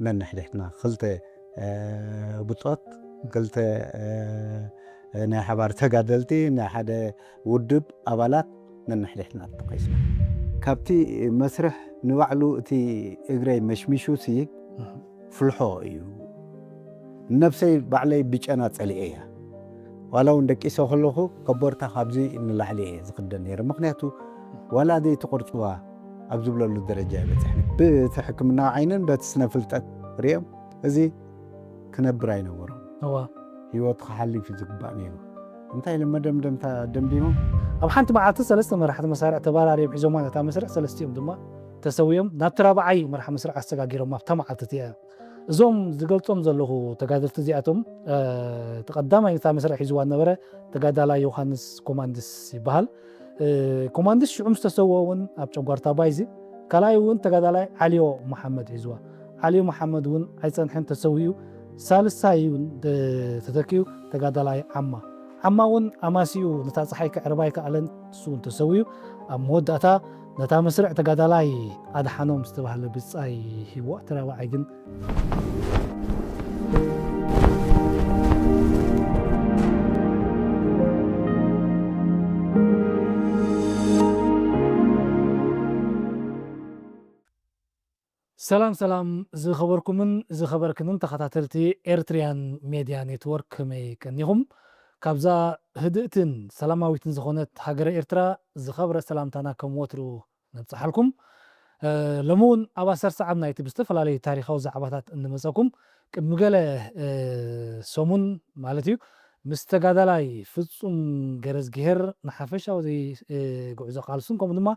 ነንሕድሕድና ክልተ ብጾት፣ ክልተ ናይ ሓባር ተጋደልቲ፣ ናይ ሓደ ውድብ ኣባላት ነንሕድሕድና ተኾይስና። ካብቲ መስርሕ ንባዕሉ እቲ እግረይ መሽሚሹ ሲ ፍልሖ እዩ። ነብሰይ ባዕለይ ብጨና ጸሊኤ እያ። ዋላ እውን ደቂሰ ከለኹ ከቦርታ ካብዚ ንላዕሊ እየ ዝኽደን ነይረ። ምኽንያቱ ዋላ ዘይትቆርጽዋ ኣብ ዝብለሉ ደረጃ እየ በጺሐ። ብቲ ሕክምናዊ ዓይንን በቲ ስነ ፍልጠት ሪኦም እዚ ክነብር ኣይነበሮም። እዋ። ህይወቱ ክሓልፍ እዩ ዝግባእ ነይሩ። እንታይ ኢለ መደምደምታ ደምዲሞም? ኣብ ሓንቲ መዓልቲ ሰለስተ መራሕቲ መሳርዕ ተባራርዮም ሒዞማ ነታ መስርዕ፣ ሰለስቲኦም ድማ ተሰዊኦም ናብቲ ራብዓይ መርሓ መስርዕ ኣሰጋጊሮም ኣብታ መዓልቲ እቲኣ። እዞም ዝገልጾም ዘለኹ ተጋደልቲ እዚኣቶም፣ እ፣ እቲ ቀዳማይ ነታ መስርዕ ሒዝዋ ዝነበረ ተጋዳላይ ዮሃንስ ኮማንድስ ይበሃል። እ፣ ኮማንድስ ሽዑ ምስ ተሰወ እውን ኣብ ጨጓርታ ባይዚ ካልኣይ እውን ተጋዳላይ ዓልዮ መሓመድ ሒዝዋ። ዓልዮ መሓመድ እውን ኣይጸንሐን ተሰዊኡ። ሳልሳይ እውን ደ-፣ ተተኪኡ ተጋዳላይ ዓማ። ዓማ እውን ኣማሲኡ ነታ ጸሓይ ከዕርባ ኣይከኣለን፣ ንሱ እውን ተሰዊኡ። ኣብ መወዳእታ ነታ መስርዕ ተጋዳላይ ኣድሓኖም ዝተባህለ ብጻይ ሂዋ፣ እቲ ራብዓይ ግን ሰላም ሰላም ዝኸበርኩምን ዝኸበርክንን ተኸታተልቲ ኤርትሪያን ሜድያ ኔትወርክ፣ ከመይ ቀኒኹም? ካብዛ ህድእትን ሰላማዊትን ዝኾነት ሃገረ ኤርትራ ዝኸብረ ሰላምታና ከም ወትሩ ነብጽሓልኩም። እ፣ ሎሚ እውን ኣብ ኣሰር ሰዓብ ናይቲ ብዝተፈላለዩ ታሪኻዊ ዛዕባታት እንመጸኩም። ቅድሚ ገለ፣ እ፣ ሰሙን ማለት እዩ፣ ምስ ተጋዳላይ ፍጹም ገረዝግሄር ንሓፈሻዊ ዘይ-፣ እ፣ ጉዕዞ ቃልሱን ከምኡ ድማ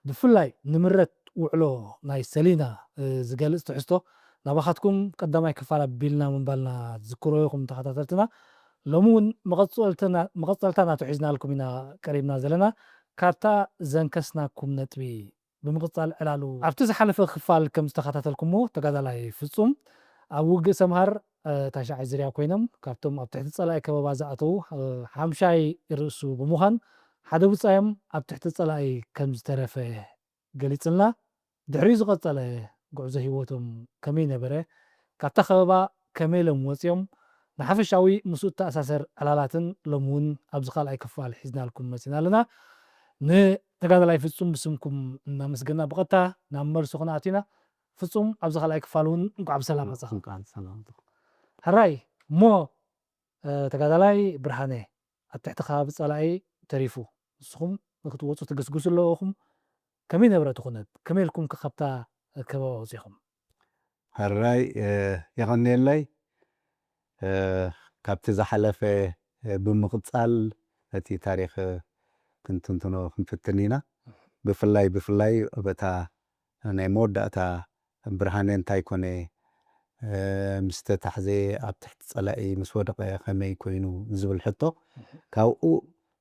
ብፍላይ ንምረት ውዕሎ ናይ ሰሊና፣ እ፣ ዝገልጽ ትሕዝቶ ናባኻትኩም ቀዳማይ ክፋል ኣቢልና ምንባልና ትዝክሮ ኢኹም ተኸታተልትና። ሎሚ እውን መቐጸልትና-፣ መቐጸልታ ናቱ ሒዝናልኩም ኢና ቀሪብና ዘለና። ካብታ ዘንከስናኩም ነጥቢ ብምቕጻል ዕላሉ ኣብቲ ዝሓለፈ ክፋል ከም ዝተኸታተልኩሞ ተጋዳላይ ፍጹም ኣብ ውግእ ሰምሃር፣ እ፣ ታሽዓይ ዝርያ ኮይኖም ካብቶም ኣብ ትሕቲ ጸላኢ ከበባ ዝኣተዉ፣ እ፣ ሓምሻይ ርእሱ ብምዃን ሓደ ብጻዮም ኣብ ትሕቲ ጸላኢ ከም ዝተረፈ ገሊጽልና። ድሕሪኡ ዝቐጸለ ጉዕዞ ህይወቶም ከመይ ነበረ? ካብታ ከበባ ከመይ ኢሎም ወጺኦም? ንሓፈሻዊ ምስኡ እተኣሳሰር ዕላላትን ሎሚ እውን ኣብዚ ካልኣይ ክፋል ሒዝናልኩም መጺና ኣለና። ንተጋዳላይ ፍጹም ብስምኩም እናመስገና ብቐጥታ ናብ መልሱ ክንኣቱ ኢና። ፍጹም፣ ኣብዚ ካልኣይ ክፋል እውን እንቋዕ ብሰላም መጻኻ። እንቋዕ ብሰላም። ሕራይ፣ እሞ፣ እ፣ ተጋዳላይ ብርሃነ፣ ኣብ ትሕቲ ከባቢ ጸላኢ ተሪፉ፣ ንስኹም ንክትወጹ ትግስግሱ ኣለኹም። ከመይ ነበረ እቲ ኩነት? ከመይ ኢልኩም ከ ካብታ ከበባ ወጺኹም? ሕራይ፣ እ፣ የቐንየለይ። እ፣ ካብቲ ዝሓለፈ፣ እ፣ ብምቕጻል እቲ ታሪኽ፣ እ፣ ክንትንትኖ ክንፍትን ኢና። ብፍላይ፣ ብፍላይ ኣብ እታ ናይ መወዳእታ ብርሃነ እንታይ ኮነ፣ እ፣ ምስ ተታሕዘ፣ ኣብ ትሕቲ ጸላኢ ምስ ወደቐ ከመይ ኮይኑ ዝብል ሕቶ፣ ካብኡ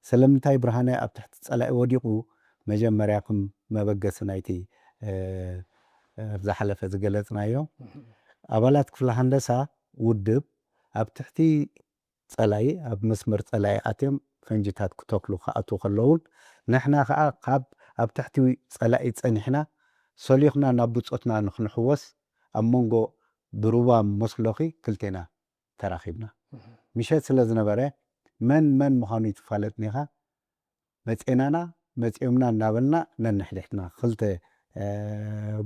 ስለምንታይ ብርሃነ ኣብ ትሕቲ ጸላኢ ወዲቑ መጀመርያ ከም መበገሲ ናይቲ፣ እ፣ እ፣ ዝሓለፈ ዝገለጽናዮ፣ ኣባላት ክፍለ ሃንደሳ ውድብ ኣብ ትሕቲ ጸላኢ፣ ኣብ መስመር ጸላኢ ኣትዮም ፈንጅታት ክተክሉ ክኣትዉ ከለዉን፣ ንሕና ከኣ ካብ ኣብ ትሕቲ ጸላኢ ጸኒሕና፣ ሰሊኹና ናብ ብጾትና ንኽንሕወስ፣ ኣብ መንጎ ብሩባ መስሎኺ ክልቴና ተራኺብና። ምሸት ስለ ዝነበረ፣ መን መን ምዃኑ ይትፋለጥን ኢኻ። መጼናና፣ መጺኦምና እናበልና ነንሕድሕድና ክልተ፣ እ፣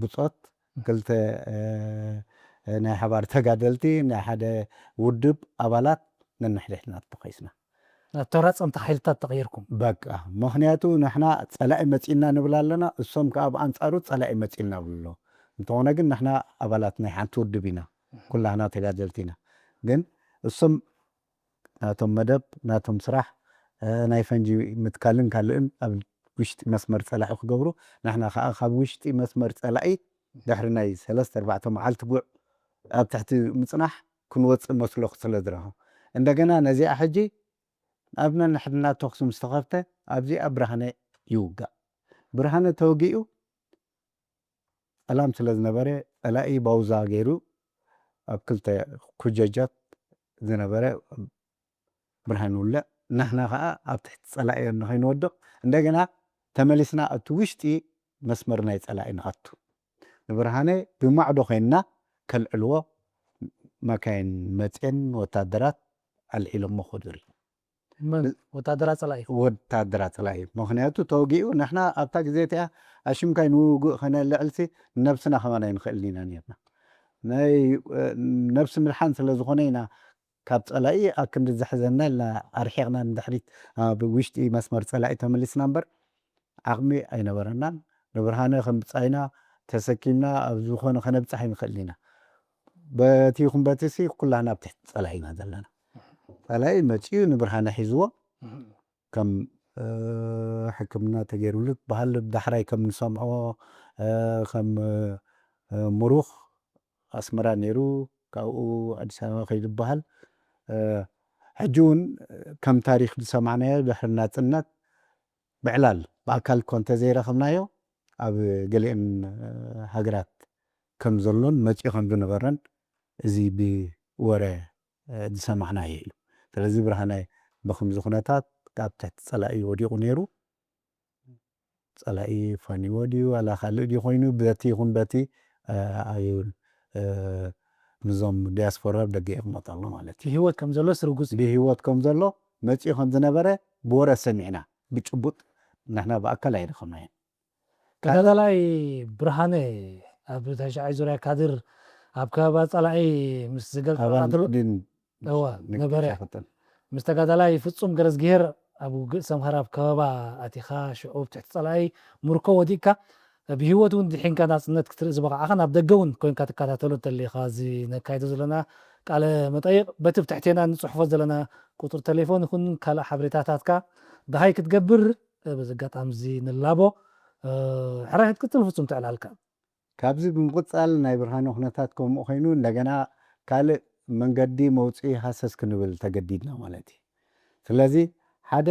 ብጾት፣ ክልተ፣ እ፣ ናይ ሓባር ተጋደልቲ፣ ናይ ሓደ ውድብ ኣባላት ነንሕድሕድና ተኾይስና። ናብ ተራጸምቲ ሓይልታት ተቐይርኩም? በቃ፣ ምኽንያቱ ንሕና ጸላኢ መጺእና ንብል ኣለና፣ እሶም ከኣ ብኣንጻሩ ጸላኢ መጺእና ይብሉ ኣለዉ። እንተኾነ ግን ንሕና ኣባላት ናይ ሓንቲ ውድብ ኢና፣ ኩላህና ተጋደልቲ ኢና። ግን እሶም ናቶም መደብ፣ ናቶም ስራሕ፣ እ፣ ናይ ፈንጂ ምትካልን ካልእን ኣብ ውሽጢ መስመር ጸላኢ ክገብሩ፣ ንሕና ከኣ ካብ ውሽጢ መስመር ጸላኢ ድሕሪ ናይ ሰለስተ ኣርባዕተ መዓልቲ ጉዕ ኣብ ትሕቲ ምጽናሕ ክንወጽእ መስሎ ስለ ዝረኸ፣ እንደገና ነዚኣ ሕጂ ኣብ ነንሕድና ተኹሲ ምስ ተኸፍተ፣ ኣብዚኣ ብርሃነ ይውጋእ። ብርሃነ ተወጊኡ፣ ጸላም ስለ ዝነበረ፣ ጸላኢ ባውዛ ገይሩ ኣብ ክልተ ኩጀጃት ዝነበረ ብርሃን ይውልዕ። ንሕና ኸኣ ኣብ ትሕቲ ጸላኢ ንኸይንወድቕ፣ እንደገና ተመሊስና ኣብቲ ውሽጢ መስመር ናይ ጸላኢ ንኣቱ። ንብርሃነ ብማዕዶ ኮይንና፣ ከልዕልዎ መካይን መፅየን ወታደራት ኣልዒሎሞ ክድሪ መን ወታደራት ፀላኢ ወታደራት ፀላኢ። ምክንያቱ ተወጊኡ ንሕና ኣብታ ግዜ እቲኣ ኣሽምካይ ንውጉእ ከነልዕልሲ ነብስና ከማን ኣይንኽእልን ኢና ነርና። ናይ ነብሲ ምድሓን ስለ ዝኾነ ኢና ካብ ፀላኢ ኣብ ክንዲ ዘሕዘና ኢልና ኣርሒቕና ንድሕሪት ኣብ ውሽጢ መስመር ፀላኢ ተመሊስና እምበር ዓቕሚ ኣይነበረናን። ንብርሃነ ከምብፃይና ተሰኪምና ኣብ ዝኾነ ከነብፅሕ ኣይንኽእልን ኢና። በቲ ይኹን በቲ ሲ ኩላህና ኣብ ትሕቲ ፀላኢ ኢና ዘለና። ፀላኢ መፂኡ ንብርሃነ ሒዝዎ ከም ሕክምና ተገይሩሉ በሃል ዳሕራይ ከም ንሰምዖ ከም ምሩኽ ኣስመራ ነይሩ፣ ካብኡ ኣዲስ ኣበባ ከይዱ በሃል። ሕጂ እውን ከም ታሪኽ ዝሰማዕናዮ ድሕሪ ናፅነት ብዕላል ብኣካል እኳ እንተዘይረኸብናዮ ኣብ ገሊአን ሃገራት ከም ዘሎን መፂኡ ከም ዝነበረን እዚ ብወረ ዝሰማዕናዮ እዩ። ስለዚ ብርሃናይ ብከምዚ ኩነታት ኣብ ትሕቲ ፀላኢ ወዲቑ ነይሩ። ፀላኢ ፋኒዎ ድዩ ዋላ ካልእ ድዩ ኮይኑ በቲ ይኹን በቲ ኣይብል ምስዞም ዲያስፖራ ደገ የቕመጠ ኣሎ ማለት እዩ። ብህይወት ከም ዘሎ ስርጉፅ እዩ። ብህይወት ከም ዘሎ መፂኡ ከም ዝነበረ ብወረ ሰሚዕና ብጭቡጥ ንሕና ብኣካል ኣይረኸብናዮ። ተጋዳላይ ብርሃነ ኣብ ተሻዓይ ዙርያ ካድር ኣብ ከባቢ ፀላኢ ምስ ዝገልፅ ኣባል ተሎ ድን እዋ ነበረ። ምስ ተጋዳላይ ፍጹም ገረዝግሄር ኣብ ውግእ ሰምሃር ኣብ ከባባ ኣቲኻ ሽዑ ኣብ ትሕቲ ጸላኢ ምርኮ ወዲቕካ ብህይወት እውን ድሒንካ ናጽነት ክትርኢ ዝበቕዓኻን ኣብ ደገ እውን ኮንካ ትከታተሎ እንተሊኻ እዚ ነካይዶ ዘለና ቃለ መጠይቕ በቲ ኣብ ትሕቴና ንጽሕፎ ዘለና ቁጽሪ ቴሌፎን ይኹን ካልእ ሓበሬታታትካ ደሃይ ክትገብር በዚ ኣጋጣሚ እዚ ንላቦ። ሕራይ ክትቅጽል ፍጹም ትዕላልካ። ካብዚ ብምቕጻል ናይ ብርሃነ ኩነታት ከምኡ ኮይኑ እንደገና ካልእ መንገዲ መውፅኢ ሃሰስ ክንብል ተገዲድና ማለት እዩ። ስለዚ ሓደ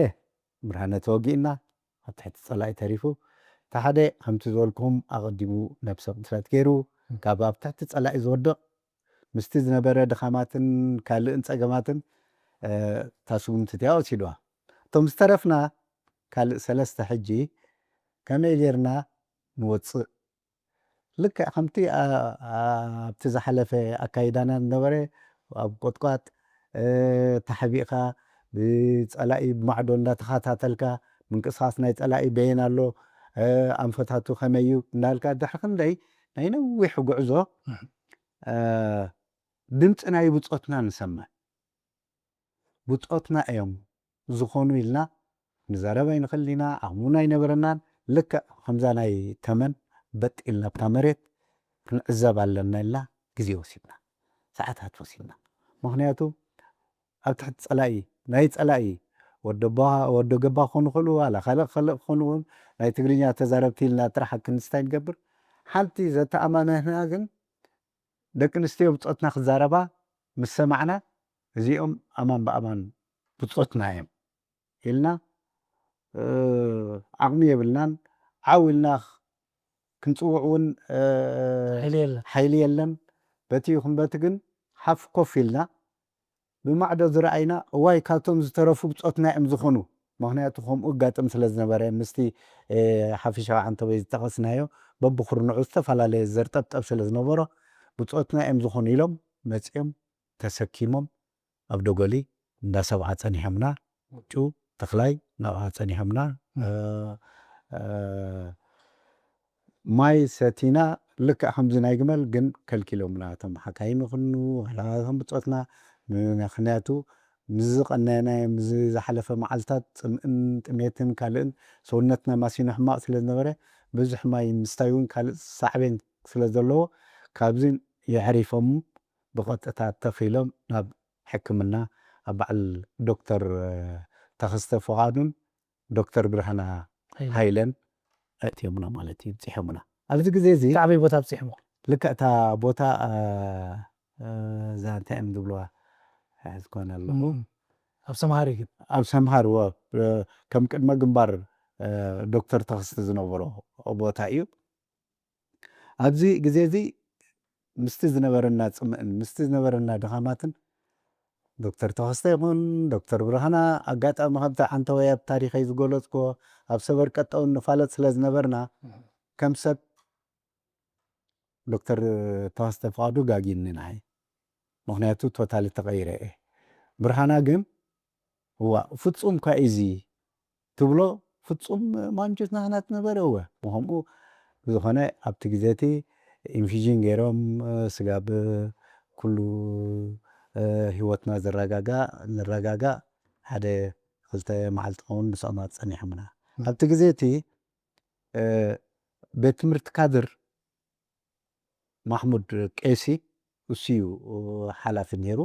ብርሃነ ተወጊእና ኣብ ትሕቲ ፀላኢ ተሪፉ፣ እቲ ሓደ ከምቲ ዝበልኩም ኣቐዲሙ ነብሰ ቅትለት ገይሩ ካብ ኣብ ትሕቲ ፀላኢ ዝወድቕ ምስቲ ዝነበረ ድኻማትን ካልእን ፀገማትን ታስጉምቲ እቲኣ ወሲድዋ። እቶም ዝተረፍና ካልእ ሰለስተ ሕጂ ከመይ ጌርና ንወፅእ ልክዕ ከምቲ ኣብቲ ዝሓለፈ ኣካይዳና ዝነበረ ኣብ ቆጥቋጥ ተሓቢእካ ብፀላኢ ብማዕዶ እንዳተኸታተልካ ምንቅስቃስ ናይ ፀላኢ በየን ኣሎ ኣንፈታቱ ከመይ እዩ እንዳልካ ድሕሪ ክንደይ ናይ ነዊሕ ጉዕዞ ድምፂ ናይ ብፆትና ንሰምዕ። ብፆትና እዮም ዝኾኑ ኢልና ንዛረብ ኣይንኽእል ኢና። ዓቕሚ እውን ኣይነበረናን። ልክዕ ከምዛ ናይ ተመን በጥ ኢልና ኣብታ መሬት ክንዕዘብ ኣለና ኢልና ግዜ ወሲድና፣ ሰዓታት ወሲድና። ምኽንያቱ ኣብ ትሕቲ ፀላኢ ናይ ፀላኢ ወዶ ገባ ክኾኑ ይኽእሉ ዋላ ካልእ ካልእ ክኾኑ እውን ናይ ትግርኛ ተዛረብቲ ኢልና ጥራሕ ክንስታይ ንገብር። ሓንቲ ዘተኣማመንና ግን ደቂ ኣንስትዮ ብፆትና ክዛረባ ምስ ሰማዕና እዚኦም ኣማን ብኣማን ብፆትና እዮም ኢልና ዓቕሚ የብልናን። ዓው ኢልና ክንፅውዕ እውን ሓይሊ የለን። በቲ ይኹን በቲ ግን ሓፍ ኮፍ ኢልና ብማዕዶ ዝረኣይና እዋይ ካብቶም ዝተረፉ ብፆትና እዮም ዝኾኑ። ምኽንያቱ ከምኡ ኣጋጥም ስለ ዝነበረ ምስቲ ሓፊሻዊ ዓንተቦይ ዝጠቐስናዮ በብኩርንዑ ዝተፈላለየ ዘርጠብጠብ ስለ ዝነበሮ ብፆትና እዮም ዝኾኑ ኢሎም መፂኦም ተሰኪሞም ኣብ ደጎሊ እንዳ ሰብዓ ፀኒሖምና። ጩ ተኽላይ ናብኣ ፀኒሖምና። ማይ ሰቲና ልክዕ ከምዚ ናይ ግመል ግን ከልኪሎምና እቶም ሓካይም ይኹኑ ዋላ እቶም ብፆትና። ምክንያቱ ምስ ዝቐነናዮ ምስ ዝሓለፈ መዓልታት ፅምእን ጥሜትን ካልእን ሰውነትና ማሲኑ ሕማቕ ስለ ዝነበረ ብዙሕ ማይ ምስታይ እውን ካልእ ሳዕቤን ስለ ዘለዎ ካብዚ የዕሪፎም ብቐጥታ ተፍ ኢሎም ናብ ሕክምና ኣብ በዓል ዶክተር ተኸስተ ፍቓዱን ዶክተር ብርሃና ሃይለን ኣእትዮምና ማለት እዩ ብፂሖምና ኣብዚ ግዜ እዚ ካዕበይ ቦታ ብፂሕሞ ልክዕ እታ ቦታ እዛ እንታይ እዮም ዝብልዋ ዝኾነ ኣለኹ ኣብ ሰምሃር እዩ ግን ኣብ ሰምሃር ወ ከም ቅድመ ግንባር ዶክተር ተኸስተ ዝነበሮ ቦታ እዩ ኣብዚ ግዜ እዚ ምስቲ ዝነበረና ፅምእን ምስቲ ዝነበረና ድኻማትን ዶክተር ተኸስተ ይኹን ዶክተር ብርሃና ኣጋጣሚ ከምቲ ዓንተወይ ኣብ ታሪኸይ ዝገለፅኩዎ ኣብ ሰበር ቀጠውን ንፋለጥ ስለ ዝነበርና ከም ሰብ ዶክተር ተዋስተ ፍቓዱ ጋጊኒ ንዓይ። ምኽንያቱ ቶታሊ ተቐይረ እየ። ብርሃና ግን እዋ ፍጹም ኳ እዚ ትብሎ ፍጹም ማንጀት ናህናት ነበረ እወ። ብኸምኡ ብዝኾነ ኣብቲ ግዜ እቲ ኢንፊዥን ገይሮም ስጋብ ኩሉ ህይወትና ዝረጋጋእ ንረጋጋእ ሓደ ክልተ መዓልቲ ኸውን ምስኦም ጸኒሖምና። ኣብቲ ግዜ እቲ ቤት ትምህርቲ ካድር ማሕሙድ ቄሲ እሱ እዩ ሓላፊ ነይሩ።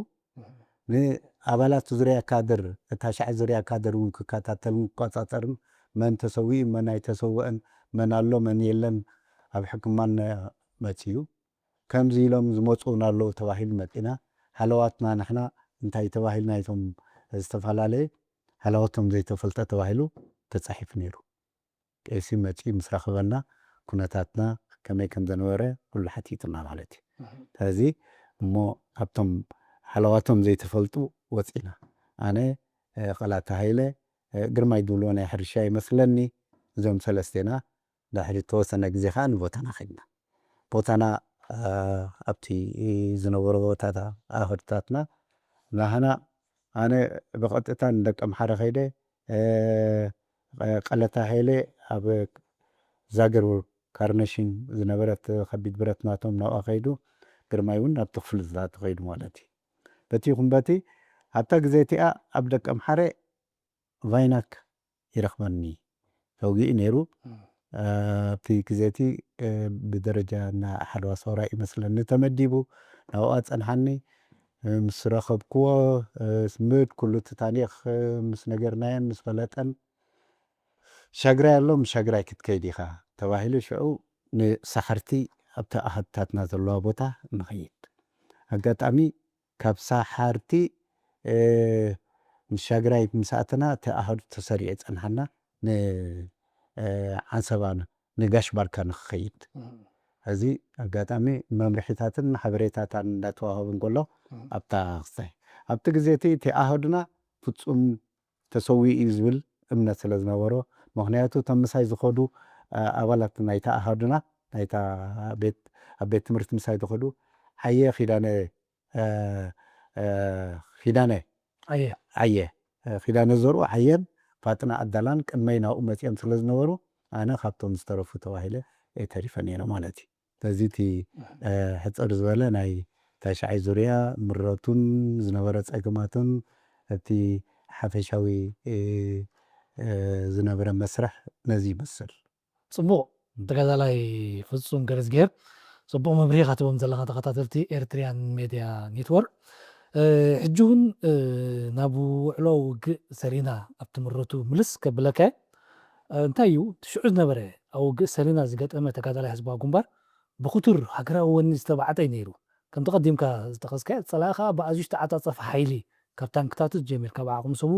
ንኣባላት ዙርያ ካድር፣ ታሽዓይ ዙርያ ካድር እውን ክከታተልን ክቆጻጸርን መን ተሰዊኡ፣ መን ኣይተሰወአን፣ መን ኣሎ፣ መን የለን ኣብ ሕክምና መጺኡ። ከምዚ ኢሎም ዝመፁ እውን ኣለዉ ተባሂሉ መፂና። ሃለዋትና ንሕና እንታይ ተባሂሉ ናይቶም ዝተፈላለየ ሃለዋቶም ዘይተፈልጠ ተባሂሉ ተፃሒፉ ነይሩ። ቄሲ መፂኡ ምስ ረኸበና ኩነታትና ከመይ ከም ዘነበረ ኩሉ ሓቲቱና ማለት እዩ። ስለዚ እሞ ኣብቶም ሃለዋቶም ዘይተፈልጡ ወፂና። ኣነ፣ እ፣ ቐላታ ሃይለ፣ እ፣ ግርማይ ድብልዎ ናይ ሕርሻ ይመስለኒ። እዞም ሰለስቴና ድሕሪ ተወሰነ ግዜ ከዓ ንቦታና ከድና። ቦታና፣ እ፣ ኣብቲ ዝነበሩ ቦታታ ኣህድታትና ናህና ኣነ ብቐጥታ ንደቀምሓረ ከይደ፣ እ፣ ቐለታ ሃይለ ኣብ ዛገር ካርነሽን ዝነበረት ከቢድ ብረት ናቶም ናብኣ ከይዱ፣ ግርማይ እውን ናብቲ ክፍሊ ዝኣቱ ከይዱ ማለት እዩ። በቲ ይኹን በቲ ኣብታ ግዜ እቲኣ ኣብ ደቀምሓረ ቫይናክ ይረኽበኒ ተውጊኡ ነይሩ። እም። እ፣ ኣብቲ ግዜ እቲ፣ እ፣ ብደረጃ እና ሓለዋ ሰውራ ይመስለኒ ተመዲቡ ናብኣ ጸንሓኒ። እ፣ ምስ ረኸብክዎ፣ እ፣ ስምድ ኩሉ እቲ ታሪኽ፣ እ፣ ምስ ነገርናዮን ምስ ፈለጠን፣ "ሻግራይ ኣሎ፣ ምስ ሻግራይ ክትከይድ ኢኻ" ተባሂሉ ሽዑ ንሳሕርቲ ኣብቲ ኣሃድታትና ዘለዋ ቦታ ንኸይድ። ኣጋጣሚ ካብ ሳሓርቲ፣ እ፣ ንሻግራይ ምስ ኣተና እቲ ኣሃዱ ተሰሪዑ ጸንሓና። ን፣ እ፣ ዓንሰባ ን-፣ ንጋሽ ባርካ ንክኸይድ። እም። እዚ ኣጋጣሚ መምርሒታትን ሓበሬታታን እንዳተዋሃቡ እንከሎ እም። ኣብታ ክስታይ፣ ኣብቲ ግዜ እቲ እቲ ኣሃዱና ፍጹም ተሰዊኡ እዩ ዝብል እምነት ስለ ዝነበሮ፣ ምኽንያቱ እቶም ምሳይ ዝኸዱ፣ እ፣ ኣባላት ናይታ ኣሃዱና፣ ናይታ ቤት፣ ኣብ ቤት ትምህርቲ ምሳይ ዝኸዱ፣ ዓየ ኪዳነ፣ እ፣ እ፣ ኪዳነ ኣየ። ዓየ፣ እ፣ ኪዳነ ዘርኡ ዓየን ፋጥና ኣዳላን ቅድመይ ናብኡ መጺኦም ስለ ዝነበሩ፣ ኣነ ካብቶም ዝተረፉ ተባሂለ እየ ተሪፈ ነይረ ማለት እዩ። ስለዚ እቲ፣ እ፣ ሕጽር ዝበለ ናይ ታሽዓይ ዙርያ ምረቱን ዝነበረ ጸገማትን እቲ ሓፈሻዊ፣ እ፣ እ፣ ዝነበረ መስርሕ ነዚ ይመስል። ጽቡቕ። ተጋዳላይ ፍጹም ገረዝግሄር፣ ጽቡቕ መብርሂ ኢኻ ትህቦም ዘለኻ ተኸታተልቲ ኤርትርያን ሜድያ ኔትወርክ። እ፣ ሕጂ እውን፣ እ፣ ናብ ውዕሎ ውግእ ሰሊና ኣብ ትምረቱ ምልስ ከብለካ እየ። እ፣ እንታይ እዩ፣ እቲ ሽዑ ዝነበረ ኣብ ውግእ ሰሊና ዝገጠመ ተጋዳላይ ህዝባዊ ግንባር ብኽቱር ሃገራዊ ወኒ ዝተባዕጠ እዩ ነይሩ። ከምቲ ቀዲምካ ዝጠቐስካዮ፣ ጸላኢ ከኣ ብኣዝዩ ዝተዓጻጸፈ ሓይሊ፣ ካብ ታንክታቱ ጀሚር፣ ካብ ዓቕሚ ሰቡ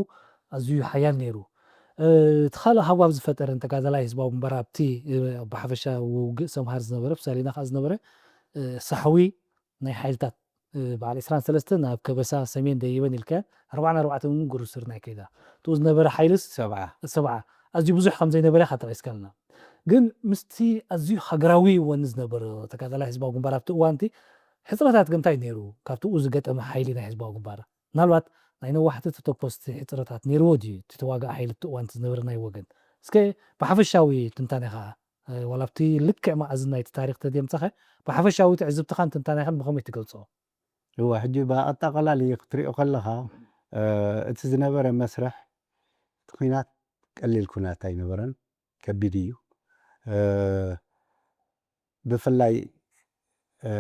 ኣዝዩ ሓያል ነይሩ። እ፣ እቲ ካልእ ሃዋብ ዝፈጠረ ንተጋዳላይ ህዝባዊ ግንባር ኣብቲ፣ እ፣ ብሓፈሻ ውግእ ሰምሃር ዝነበረ፣ ብሳሊና ከኣ ዝነበረ፣ እ፣ ሳሕዊ ናይ ሓይልታት፣ እ፣ በዓል ዕስራን ሰለስተን ናብ ከበሳ ሰሜን ደይበን ኢልካ ኣርባዓን ኣርባዕተን እውን ግሩስር ናይ ከይዳ። እቱ ዝነበረ ሓይልስ ሰብዓ። ሰብዓ። ኣዝዩ ብዙሕ ከም ዘይነበረ ኢኻ ጠቒስካልና። ግን ምስቲ ኣዝዩ ሃገራዊ ወኒ ዝነበረ ተጋዳላይ ህዝባዊ ግንባር ኣብቲ እዋን እቲ ሕጽረታት ግን እንታይ ነይሩ? ካብቲ ዝገጠመ ሓይሊ ናይ ህዝባዊ ግንባር። ምናልባት ናይ ነዋሕቲ ተተኮስቲ ሕጽረታት ነይርዎ ድዩ? እቲ ተዋጋኢ ሓይሊ እቲ እዋን እቲ ዝነበረ ናይ ወገን። እስከ ብሓፈሻዊ ትንታኔኻ፣ እ፣ ዋላ ኣብቲ ልክዕ መኣዝን ናይቲ ታሪኽ ተደምጸኸ፣ ብሓፈሻዊ ትዕዝብትኻን ትንታኔኻን ብኸመይ ትገልጾ? እወ፣ ሕጂ ብኣጠቓላሊ ክትሪኦ ከለኻ፣ እ፣ እቲ ዝነበረ መስርሕ፣ እቲ ኲናት ቀሊል ኲናት ኣይነበረን፣ ከቢድ እዩ። እ፣ ብፍላይ፣ እ፣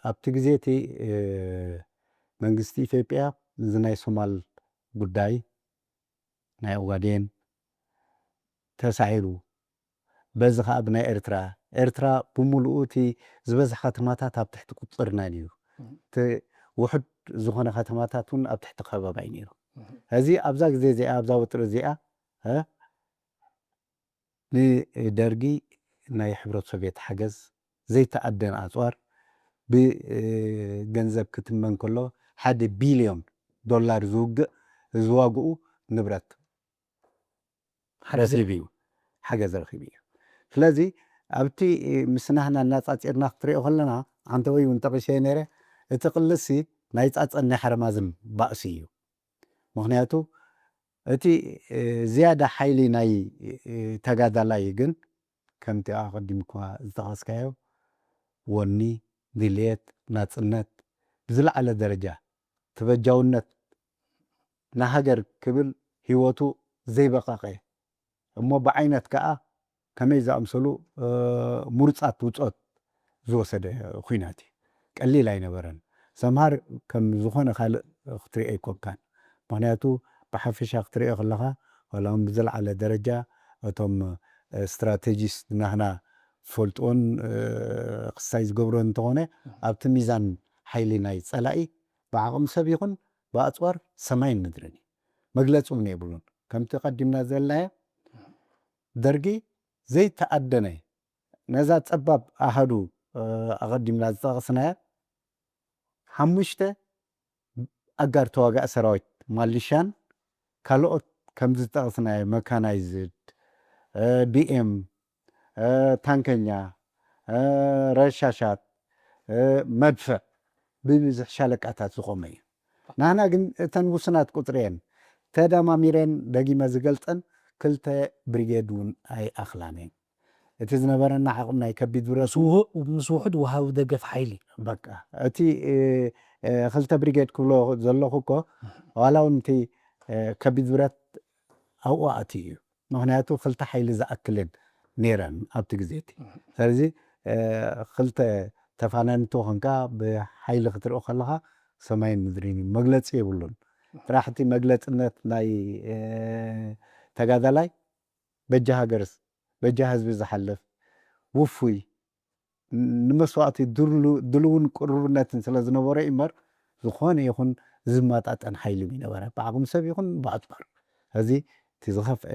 ኣብቲ ግዜ እቲ፣ እ፣ መንግስቲ ኢትዮጵያ እዚ ናይ ሶማል ጉዳይ፣ ናይ ኦጋዴን ተሳዒሩ፣ በዚ ኸኣ ብናይ ኤርትራ፣ ኤርትራ ብምሉኡ እቲ ዝበዝሕ ከተማታት ኣብ ትሕቲ ቁጽጽር ናይ ነይሩ። እም። እቲ ውሑድ ዝኾነ ከተማታት እውን ኣብ ትሕቲ ከበባ እዩ ነይሩ። እም። ሕዚ ኣብዛ ግዜ እዚኣ፣ ኣብዛ ወጥሪ እዚኣ፣ እ፣ ንደርጊ ናይ ሕብረት ሶቪየት ሓገዝ ዘይተኣደን ኣጽዋር ብ-፣ እ፣ ገንዘብ ክትመን ከሎ ሓደ ቢልዮን ዶላር ዝውግእ፣ ዝዋግኡ ንብረት ሓደ ግዜ ረኺቡ እዩ። ሓገዝ ረኺቡ እዩ። ስለዚ ኣብቲ ምስ ናህና እናጻጺርና ክትሪኦ ከለና፣ ዓንተወይ እውን ጠቒሰዮ ነይረ፣ እቲ ቅልሲ ናይ ጻጸን ናይ ሓረማዝን ባእሲ እዩ። ምኽንያቱ እቲ ዝያዳ ሓይሊ ናይ ተጋዳላይ ግን ከምቲ ኣቐዲምኳ ዝጠቐስካዮ ወኒ፣ ድልየት፣ ናጽነት ብዝለዓለ ደረጃ ተበጃውነት ንሃገር ክብል ህይወቱ ዘይበቐቐ እሞ ብዓይነት ከኣ ከመይ ዝኣምሰሉ ምሩጻት ውጾት ዝወሰደ ኹናት እዩ። ቀሊል ኣይነበረን። ሰምሃር ከም ዝኾነ ካልእ ክትሪኦ ኣይኮንካን። ምኽንያቱ ብሓፈሻ ክትሪኦ ከለኻ ዋላ እውን ብዝለዓለ ደረጃ እቶም ስትራቴጂስት ናህና ዝፈልጥዎን ክስታይ ዝገብሮ እንተኾነ ኣብቲ ሚዛን ሓይሊ ናይ ጸላኢ ብዓቕሚ ሰብ ይኹን ብኣጽዋር ሰማይን ምድርን እዩ። መግለጺ እውን የብሉን። ከምቲ ቀዲምና ዘለናዮ ደርጊ ዘይተኣደነ ነዛ ጸባብ ኣሃዱ ኣቐዲምና ዝጠቐስናያ ሓሙሽተ ኣጋር ተዋጋእ ሰራዊት ማልሻን ካልኦት ከምዚ ዝጠቐስናዮ መካናይዝድ፣ ቢኤም፣ ታንከኛ፣ ረሻሻት፣ መድፍዕ ብብዝሕ ሻለቃታት ዝቖመ እዩ። ናህና ግን እተን ውሱናት ቁፅሪ እየን ተደማሚረን ደጊመ ዝገልፀን ክልተ ብሪጌድ እውን ኣይኣኽላን እየን። እቲ ዝነበረና ዓቕሚ ናይ ከቢድ ብረት ምስ ውሑድ ወሃቢ ደገፍ ሓይሊ በቃ እቲ ክልተ ብሪጌድ ክብሎ ዘለኹ እኮ ዋላ እውን እቲ ከቢድ ብረት ኣብኡ ኣትዩ እዩ። ምኽንያቱ ክልተ ሓይሊ ዝኣክልን ነይረን ኣብቲ ግዜ እቲ። ስለዚ ክልተ ተፋናንቶ ኮንካ ብሓይሊ ክትሪኦ ከለኻ ሰማይን ምድሪን እዩ። መግለፂ የብሉን። ጥራሕ እቲ መግለፅነት ናይ ተጋዳላይ በጃ ሃገርስ በጃ ህዝቢ ዝሓልፍ ውፉይ ንመስዋእቲ ድሉውን ቅሩብነትን ስለ ዝነበሮ እምበር ዝኾነ ይኹን ዝመጣጠን ሓይሊ ይነበረ ብዓቕሚ ሰብ ይኹን ብኣፅዋር። እዚ እቲ ዝኸፍአ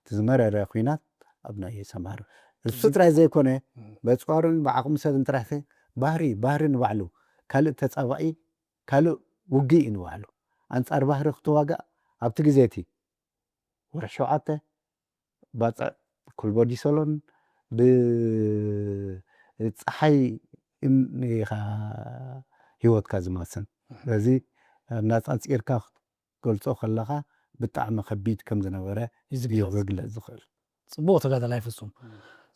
እቲ ዝመረረ ኲናት ኣብ ናይ ሰምሃር እሱ ጥራይ ዘይኮነ በፅዋርን ብዓቕሚ ሰብን ጥራሕ ባህሪ ባህሪ ንባዕሉ ካልእ ተፃባኢ ካልእ ውግእ እዩ ንባዕሉ ኣንፃር ባህሪ ክትዋጋእ ኣብቲ ግዜ እቲ ወርሒ ሸውዓተ ባፅዕ ኩልቦዲሶሎን ብፀሓይ ኢኻ ህይወትካ ዝማስን። ስለዚ ኣነፃፂርካ ክትገልፆ ከለኻ ብጣዕሚ ከቢድ ከም ዝነበረ እዩ ክግለፅ ዝኽእል። ፅቡቕ ተጋዳላይ ፍፁም።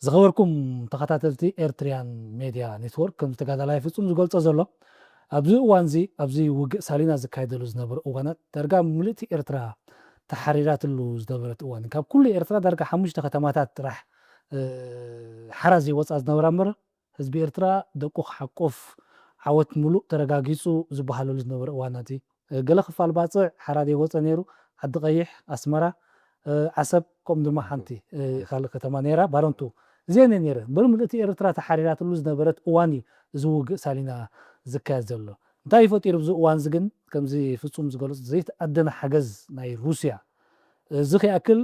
ዝኸበርኩም ተኸታተልቲ ኤርትሪያን ሜድያ ኔትወርክ ከምዚ ተጋዳላይ ፍፁም ዝገልፆ ዘሎ ኣብዚ እዋን እዚ ኣብዚ ውግእ ሳሊና ዝካየደሉ ዝነበረ እዋናት ዳርጋ ምልእቲ ኤርትራ ተሓሪራትሉ ዝነበረት እዋን ካብ ኩሉ ኤርትራ ዳርጋ ሓሙሽተ ከተማታት ጥራሕ ሓራ ዘይወፃ ዝነበራ እምበር ህዝቢ ኤርትራ ደቁ ክሓቁፍ ዓወት ሙሉእ ተረጋጊፁ ዝበሃለሉ ዝነበረ እዋናት እዩ። ገለ ክፋል ባፅዕ ሓራ ዘይወፀ ነይሩ። ዓዲ ቀይሕ፣ ኣስመራ፣ ዓሰብ ከምኡ ድማ ሓንቲ ካልእ ከተማ ነይራ ባረንቱ እዚአን እየን ነይረን። እምበር ምልእቲ ኤርትራ ተሓሪራትሉ ዝነበረት እዋን እዩ እዚ ውግእ ሳሊና ዝካየድ ዘሎ። እንታይ እዩ ፈጢሩ ኣብዚ እዋን እዚ ግን ከምዚ ፍፁም ዝገለፁ ዘይተኣደነ ሓገዝ ናይ ሩስያ እዚ ከይኣክል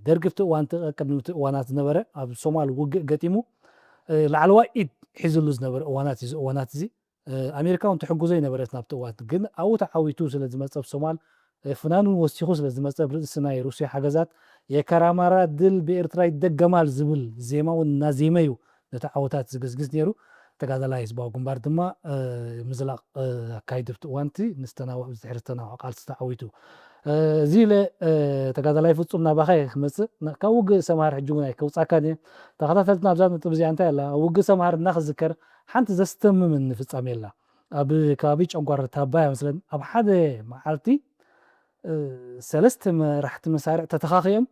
ደርጊ ኣብቲ እዋን እቲ ቀቅድሚ እቲ እዋናት ዝነበረ ኣብ ሶማል ውግእ ገጢሙ ላዕለዋይ ኢድ ሒዝሉ ዝነበረ እዋናት እዩ። እዚ እዋናት እዚ ኣሜሪካ እውን ትሕግዞ ይነበረት ናብቲ እዋን ግን ኣብኡ ተዓዊቱ ስለ ዝመፀ ኣብ ሶማል ፍናኑን ወሲኹ ስለ ዝመፀ ኣብ ርእሲ ናይ ሩስያ ሓገዛት የከራማራ ድል ብኤርትራ ይደገማል ዝብል ዜማ እውን እናዜመ እዩ ነቲ ዓወታት ዝግዝግዝ ነይሩ። ተጋዳላይ ህዝባዊ ግንባር ድማ ምዝላቕ ኣካይዱ ኣብቲ እዋን እቲ ንዝተናውሕ ብዝድሕሪ ዝተናውሐ ቃልሲ ተዓዊቱ። እዚ ኢለ ተጋዳላይ ፍፁም ናባኻ እየ ክመፅእ ካብ ውግእ ሰምሃር ሕጂ እውን ኣይከውፃካን እየ። ተኸታተልትና ኣብዛ ነጥብ እዚኣ እንታይ ኣላ ኣብ ውግእ ሰምሃር እናክዝከር ሓንቲ ዘስተምምን ፍፃሜ ኣላ። ኣብ ከባቢ ጨጓር ታባያ መስለን ኣብ ሓደ መዓልቲ ሰለስተ መራሕቲ መሳርዕ ተተኻኺኦም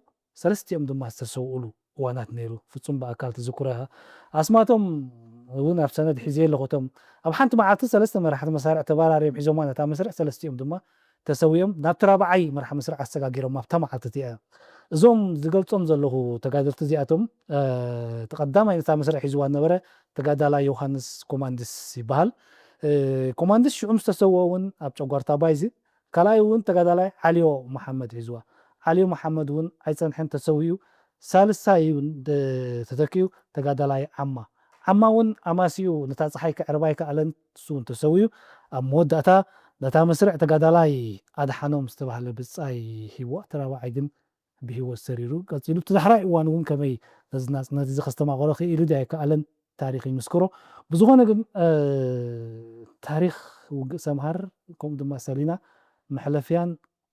ሰለስቲኦም ድማ ዝተሰውእሉ እዋናት ነይሩ። ፍጹም ብኣካል ትዝክሮ ኢኻ። ኣስማቶም እውን ኣብ ሰነድ ሒዘ ኣለኹ። እቶም ኣብ ሓንቲ መዓልቲ ሰለስተ መራሕቲ መሳርዕ ተባራርዮም ሒዞማ ነታ መስርዕ ሰለስቲኦም ድማ ተሰዊኦም ናብቲ ራብዓይ መርሓ መስርዕ ኣሰጋጊሮም ኣብታ መዓልቲ እቲኣ። እዞም ዝገልጾም ዘለኹ ተጋደልቲ እዚኣቶም እቲ ቀዳማይ ነታ መስርዕ ሒዝዋ ዝነበረ ተጋዳላይ ዮሃንስ ኮማንድስ ይበሃል። ኮማንድስ ሽዑ ምስ ተሰወ እውን ኣብ ጨጓርታ ባይዚ ካልኣይ እውን ተጋዳላይ ዓልዮ መሓመድ ሒዝዋ። ዓልዮ መሓመድ እውን ኣይፀንሐን ተሰዊኡ። ሳልሳይ እውን ተተኪኡ ተጋዳላይ ዓማ። ዓማ እውን ኣማሲኡ ነታ ፀሓይ ከዕርባ ኣይከኣለን፣ ንሱ እውን ተሰዊኡ። ኣብ መወዳእታ ነታ መስርዕ ተጋዳላይ ኣድሓኖም ዝተባህለ ብፃይ ሂብዋ፣ እቲ ራብዓይ ግን ብህይወት ሰሪሩ። ቀፂሉ እቲ ዳሕራይ እዋን እውን ከመይ ነዚ ናጽነት እዚ ከስተማቕሮ ክኢሉ ድዩ ኣይከኣለን፣ ታሪኽ ይምስክሮ። ብዝኾነ ግን፣ እ፣ ታሪኽ ውግእ ሰምሃር፣ ከምኡ ድማ ሰሊና፣ መሕለፍያን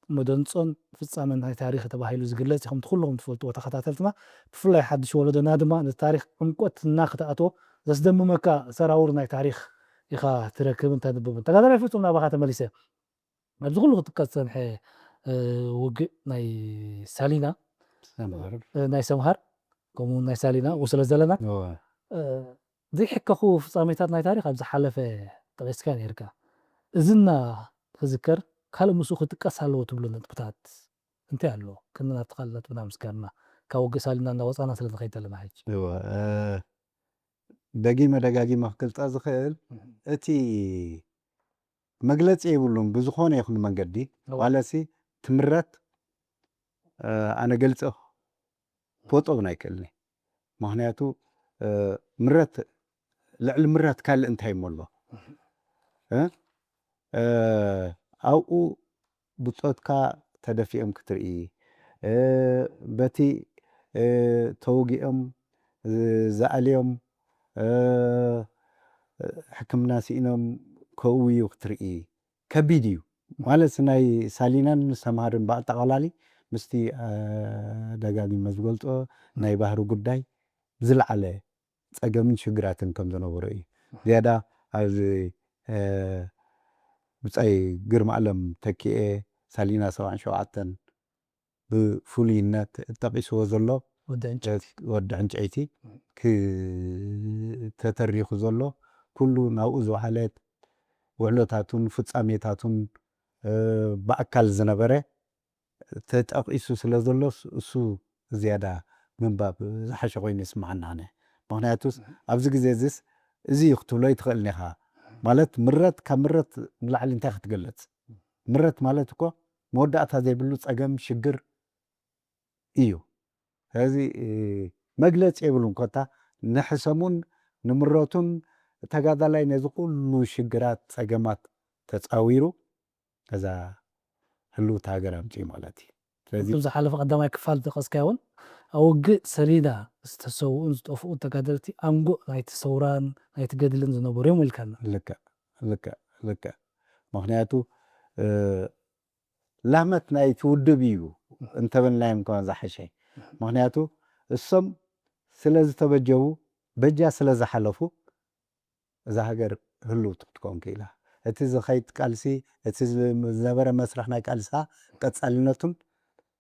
መደንጾን ፍጻመን ናይ ታሪኽ ተባሂሉ ዝግለጽ እዩ። ከምቲ ኩልኹም ትፈልጥዎ ተኸታተልትና፣ ብፍላይ ሓድሽ ወለዶና ድማ ነቲ ታሪኽ ዕምቆትና ክትኣትዎ ዘስደምመካ ሰራውር ናይ ታሪኽ ኢኻ ትረክብን ተንብብን። ተጋዳላይ ፍጹም፣ ናባኻ ተመሊሰ። ኣብዚ ኩሉ ክጥቀስ ዝጸንሐ፣ እ፣ ውግእ ናይ ሳሊና፣ ሰምሃር። እ፣ ናይ ሰምሃር፣ ከምኡ እውን ናይ ሳሊና፣ ው ስለ ዘለና፣ እወ። እ፣ ዘይሕከኹ ፍጻሜታት ናይ ታሪኽ ኣብ ዝሓለፈ ጠቒስካ ነይርካ። እዚ እና ክዝከር፣ ካልእ ምስኡ ክጥቀስ ኣለዎ ትብሎ ነጥብታት እንታይ ኣሎ? ክንዲ ናብቲ ካልእ ነጥብና ምስጋርና፣ ካብ ውግእ ሳሊና እናወጻና ስለ ንኸይድ ዘለና ሕጂ። እወ፣ እ፣ ደጊመ ደጋጊመ ክገልጻ ዝኽእል፣ እህ። እቲ መግለጺ የብሉን ብዝኾነ ይኹን መንገዲ፣ እወ። ማለትሲ፣ ትምረት፣ እ፣ ኣነ ገልጸ ክወጾ እውን ኣይክእልን እየ። ምኽንያቱ፣ እ፣ ምረት፣ ልዕሊ ምረት ካልእ እንታይ እሞ ኣሎ? እ? እ፣ ኣብኡ ብጾትካ ተደፊኦም ክትርኢ፣ እ፣ በቲ፣ እ፣ ተወጊኦም፣ እ፣ ዝኣልዮም፣ እ፣ ሕክምና ስኢኖም ከእውዩ ክትርኢ ከቢድ እዩ። ማለት ናይ ሳሊናን ሰምሃርን ብኣጠቓላሊ ምስቲ፣ እ፣ ደጋጊመ ዝገልጾ ናይ ባህሪ ጉዳይ ዝለዓለ ጸገምን ሽግራትን ከም ዝነበሮ እዩ። ዝያዳ ኣብዚ፣ እ፣ ብጻይ ግርማኣለም ተኪኤ ሳሊና ሰብዓን ሸውዓተን ብፍሉይነት ጠቒስዎ ዘሎ፣ ወዲ ዕንጨይቲ። ወዲ ዕንጨይቲ ክ-፣ ተተሪኹ ዘሎ ኩሉ ናብኡ ዝወዓለት ውዕሎታቱን ፍጻሜታቱን፣ እ፣ ብኣካል ዝነበረ ተጠቒሱ ስለ ዘሎስ፣ እሱ ዝያዳ ምንባብ ዝሓሸ ኮይኑ ይስምዓኒ ኣነ። ምኽንያቱስ፣ እህ። ኣብዚ ግዜ እዚስ፣ እዚ እዩ ክትብሎ ኣይትኽእልን ኢኻ። ማለት፣ ምረት ካብ ምረት ንላዕሊ እንታይ ክትገልጽ? ምረት ማለት እኮ መወዳእታ ዘይብሉ ጸገም፣ ሽግር እዩ። ስለዚ፣ እ፣ መግለጺ የብሉን። ኮታ ንሕሰሙን ንምረቱን፣ ተጋዳላይ ነዚ ኩሉ ሽግራት፣ ጸገማት ተጻዊሩ፣ ነዛ ህልውቲ ሃገር ኣምጺኡ ማለት እዩ። ስለዚ ኣብቲ ዝሓለፈ ቀዳማይ ክፋል ዝጠቐስካዮ እውን፣ ኣብ ውግእ ሰሊና ዝተሰውኡን ዝጠፍኡ ተጋደልቲ ኣንጉዕ ናይቲ ሰውራን ናይቲ ገድልን ዝነበሩ እዮም ኢልካና። ልክዕ፣ ልክዕ፣ ልክዕ። ምኽንያቱ፣ እ፣ ላመት ናይቲ ውድብ እዩ እንተበልናዮም ከማን ዝሓሸ። ምኽንያቱ እሶም ስለ ዝተበጀዉ፣ በጃ ስለ ዝሓለፉ፣ እዛ ሃገር ህልውቲ ክትከውን ክኢላ። እቲ ዝኸይድ ቃልሲ፣ እቲ ዝ-፣ ዝነበረ መስርሕ ናይ ቃልሳ ቀጻልነቱን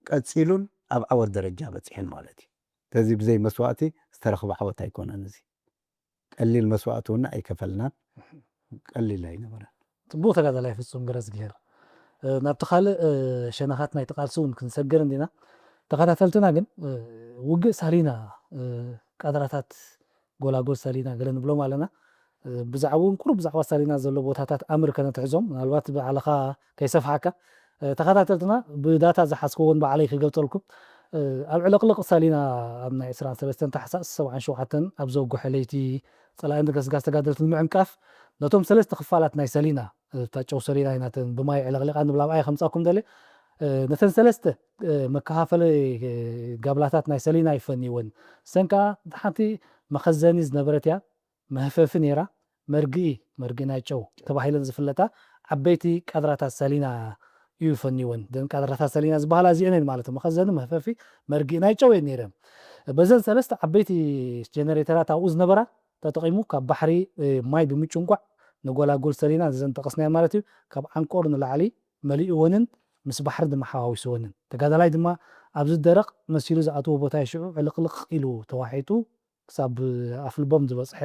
ቀጺሉን ኣብ ዓወት ደረጃ በጺሑን ማለት እዩ። ስለዚ ብዘይ መስዋእቲ ዝተረኽበ ዓወት ኣይኮነን እዚ። ቀሊል መስዋእቲ እውን ኣይከፈልናን። ቀሊል ኣይነበረን። ጽቡቕ ተጋዳላይ ፍጹም ገረዝግሄር። እ፣ ናብቲ ካልእ፣ እ፣ ሸነኻት ናይቲ ቃልሲ እውን ክንሰግር እንዲና። ተኸታተልትና ግን፣ እ፣ ውግእ ሳሊና፣ እ፣ ቃድራታት ጎላጎል ሳሊና ገለ ንብሎም ኣለና። እ፣ ብዛዕባኡ እውን ቁሩብ ብዛዕባ ሳሊና ዘሎ ቦታታት ኣምር ከነትሕዞም፣ ምናልባት ባዕልኻ ከይሰፍሓካ፣ እ፣ ተኸታተልትና ብዳታ ዝሓዝክዎን ባዕለይ ክገልጸልኩም፣ እ፣ ኣብ ዕልቕልቕ ሳሊና ኣብ ናይ ዕስራን ሰለስተን ታሕሳስ ሰብዓን ሸውዓተን ኣብ ዘውግሐ ለይቲ፣ ጸላእን ገስጋስ ተጋደልትን ንምዕንቃፍ፣ ነቶም ሰለስተ ክፋላት ናይ ሰሊና፣ እታ ጨው ሰሊና ኢና፣ እተን ብማይ ዕልቕሊቓ ንብላ፣ ኣብኣ ከምጻኩም ደልየ፣ እ፣ ነተን ሰለስተ፣ እ፣ መከፋፈሊ፣ እ፣ ጋብላታት ናይ ሰሊና ይፈንይወን። እሰን ከኣ፣ እታ ሓንቲ መኸዘኒ ዝነበረት እያ፣ መህፈፊ ነይራ፣ መርግኢ፣ መርግኢ ናይ ጨው ተባሂለን ዝፍለጣ ዓበይቲ ቃድራታት ሰሊና እዩ ፈንይወን። እዘን ቃድራታት ሰሊና ዝበሃላ እዚአን እየን ማለት እዩ። መኸዘኒ፣ መህፈፊ፣ መርግኢ ናይ ጨው እየን ነይረን። በዘን ሰለስተ ዓበይቲ ጀነሬተራት ኣብኡ ዝነበራ ተጠቒሙ ካብ ባሕሪ፣ እ፣ ማይ ብምጭንቋዕ ንጎላጎል ሰሊና፣ እዘን ጠቐስናየን ማለት እዩ፣ ካብ ዓንቆር ንላዕሊ መሊእወንን ምስ ባሕሪ ድማ ሓዋዊስወንን። ተጋዳላይ ድማ ኣብዚ ደረቕ መሲሉ ዝኣተዎ ቦታ እዩ። ሽዑ ዕልቕልቕ ኢሉ ተዋሒጡ ክሳብ ኣፍልቦም ዝበጽሐ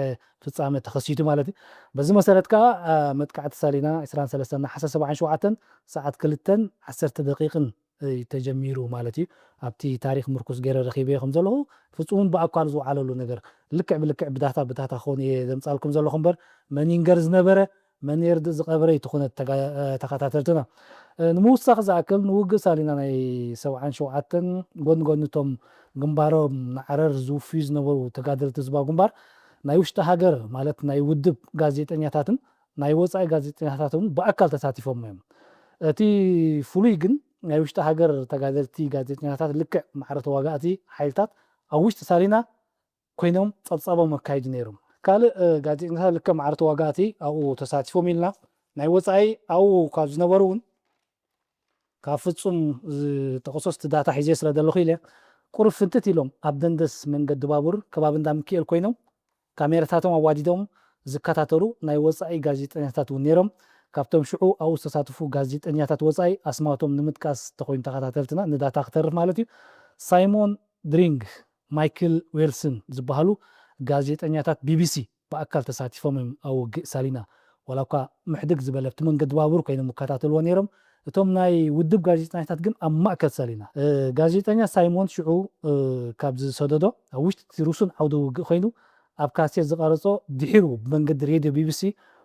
ፍጻመ ተኸሲቱ ማለት እዩ። በዚ መሰረት ከኣ፣ አ፣ መጥቃዕቲ ሳሊና ዕስራን ሰለስተን ነሓሰ ሰብዓን ሸውዓተን ሰዓት ክልተን ዓሰርተ ደቂቕን እዩ ተጀሚሩ ማለት እዩ። ኣብቲ ታሪኽ ምርኩስ ገይረ ረኺበዮ ከም ዘለኹ፣ ፍጹምን ብኣካል ዝወዓለሉ ነገር ልክዕ ብልክዕ ብዳታ ብዳታ ክኾን እየ ዘምጻልኩም ዘለኹ እምበር፣ መን ይንገር ዝነበረ፣ መን የርድእ ዝቐበረ ኣይትኹነት ተጋ-፣ እ፣ ተኸታተልትና። እ፣ ንምውሳኽ ዝኣክል፣ ንውግእ ሳሊና ናይ ሰብዓን ሸውዓተን ጎኒ ጎኒ እቶም ግንባሮም ንዓረር ዝውፍዩ ዝነበሩ ተጋደልቲ ህዝባዊ ግንባር፣ ናይ ውሽጢ ሃገር ማለት ናይ ውድብ ጋዜጠኛታትን ናይ ወጻኢ ጋዜጠኛታትን ብኣካል ተሳቲፎም እዮም። እቲ ፍሉይ ግን ናይ ውሽጢ ሃገር ተጋደልቲ ጋዜጠኛታት ልክዕ ማዕረ ተዋጋእቲ ሓይልታት ኣብ ውሽጢ ሳሊና ኮይኖም ጸብጻቦም ኣካይዱ ነይሮም። ካልእ ጋዜጠኛታት ልክዕ ማዕረ ተዋጋእቲ ኣብኡ ተሳቲፎም ኢልና፣ ናይ ወጻኢ ኣብኡ ካብ ዝነበሩ እውን ካብ ፍጹም ዝጠቕሶ እቲ ዳታ ሒዘ ስለ ዘለኹ ኢለ፣ ቁሩብ ፍንትት ኢሎም ኣብ ደንደስ መንገዲ ባቡር ከባቢ እንዳ ሚካኤል ኮይኖም ካሜራታቶም ኣዋዲዶም ዝከታተሉ ናይ ወጻኢ ጋዜጠኛታት እውን ነይሮም። ካብቶም ሽዑ ኣብኡ ዝተሳተፉ ጋዜጠኛታት ወጻኢ ኣስማቶም ንምጥቃስ ተኾይኑ ተኸታተልትና ንዳታ ክተርፍ ማለት እዩ፣ ሳይሞን ድሪንግ፣ ማይክል ዌልስን ዝበሃሉ ጋዜጠኛታት ቢቢሲ ብኣካል ተሳቲፎም እዮም ኣብ ውግእ ሳሊና። ዋላ እኳ ምሕድግ ዝበለ ኣብቲ መንገዲ ባቡር ኮይኖም ይከታተልዎ ነይሮም። እቶም ናይ ውድብ ጋዜጠኛታት ግን ኣብ ማእከል ሳሊና። ጋዜጠኛ ሳይሞን ሽዑ ካብ ዝሰደዶ ኣብ ውሽጢ እቲ ርሱን ዓውደ ውግእ ኮይኑ ኣብ ካሴት ዝቐረጾ ድሒሩ ብመንገዲ ሬድዮ ቢቢሲ፣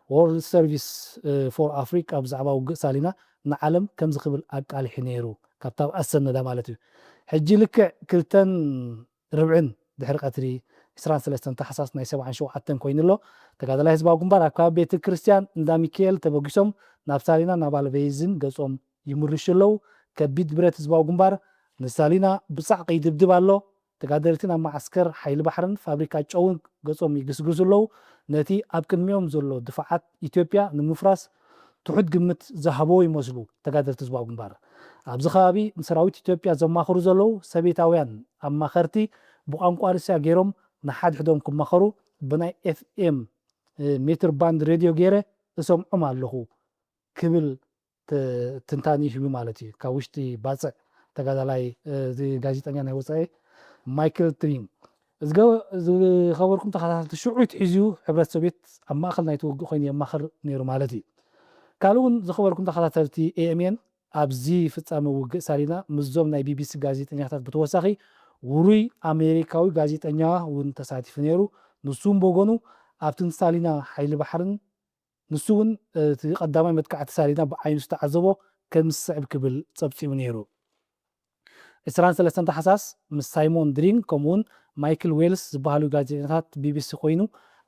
World Service for Africa፣ ብዛዕባ ውግእ ሳሊና ንዓለም ከምዚ ክብል ኣቃሊሑ ነይሩ። ካብታ ኣብኣ ዝሰነዳ ማለት እዩ። ሕጂ ልክዕ ክልተን ርብዕን ድሕሪ ቀትሪ ዕስራን ሰለስተን ታሕሳስ ናይ ሰብዓን ሸውዓተን ኮይኑ ኣሎ። ተጋዳላይ ህዝባዊ ግንባር ኣብ ከባቢ ቤተ ክርስቲያን እንዳ ሚካኤል ተበጊሶም ናብ ሳሊና ናብ ኣልቬዝን ገጾም ይምርሹ ኣለዉ። ከቢድ ብረት ህዝባዊ ግንባር ንሳሊና ብጻዕቂ ይድብድብ ኣሎ። ተጋደልቲ ናብ መዓስከር ሓይሊ ባሕርን ፋብሪካ ጨውን ገጾም ይግስግሱ ኣለዉ። ነቲ ኣብ ቅድሚኦም ዘሎ ድፋዓት ኢትዮጵያ ንምፍራስ ትሑት ግምት ዝሃበዎ ይመስሉ ተጋደልቲ ህዝባዊ ግንባር። ኣብዚ ከባቢ ንሰራዊት ኢትዮጵያ ዘማኽሩ ዘለዉ ሰቤታውያን ኣማኸርቲ ብቋንቋ ርስያ ገይሮም ንሓድሕዶም ክማኸሩ ብናይ ኤፍኤም ሜትር ባንድ ሬድዮ ገይረ እሰምዖም ኣለኹ ክብል ትንታኒ ሂቡ ማለት እዩ። ካብ ውሽጢ ባጽዕ ተጋዳላይ፣ እዚ ጋዜጠኛ ናይ ወጻኢ ማይክል ትሪን። ዝኸበርኩም ተኸታተልቲ፣ ሽዑ ትሒዙ ሕብረት ሶቪየት ኣብ ማእከል ናይቲ ውግእ ኮይኑ የማኽር ነይሩ ማለት እዩ። ካልእ እውን ዝኸበርኩም ተኸታተልቲ ኤኤምኤን ኣብዚ ፍጻመ ውግእ ሳሊና ምስዞም ናይ ቢቢሲ ጋዜጠኛታት ብተወሳኺ ውሩይ ኣሜሪካዊ ጋዜጠኛ እውን ተሳቲፉ ነይሩ። ንሱ እውን ብወገኑ ኣብቲ ንሳሊና ሓይሊ ባሕርን ንሱ እውን እቲ ቀዳማይ መጥቃዕቲ ሳሊና ብዓይኑ ዝተዓዘቦ ከም ዝስዕብ ክብል ጸብጺቡ ነይሩ። ዕስራን ሰለስተን ታሕሳስ ምስ ሳይሞን ድሪን ከምኡውን ማይክል ዌልስ ዝበሃሉ ጋዜጠኛታት ቢቢሲ ኮይኑ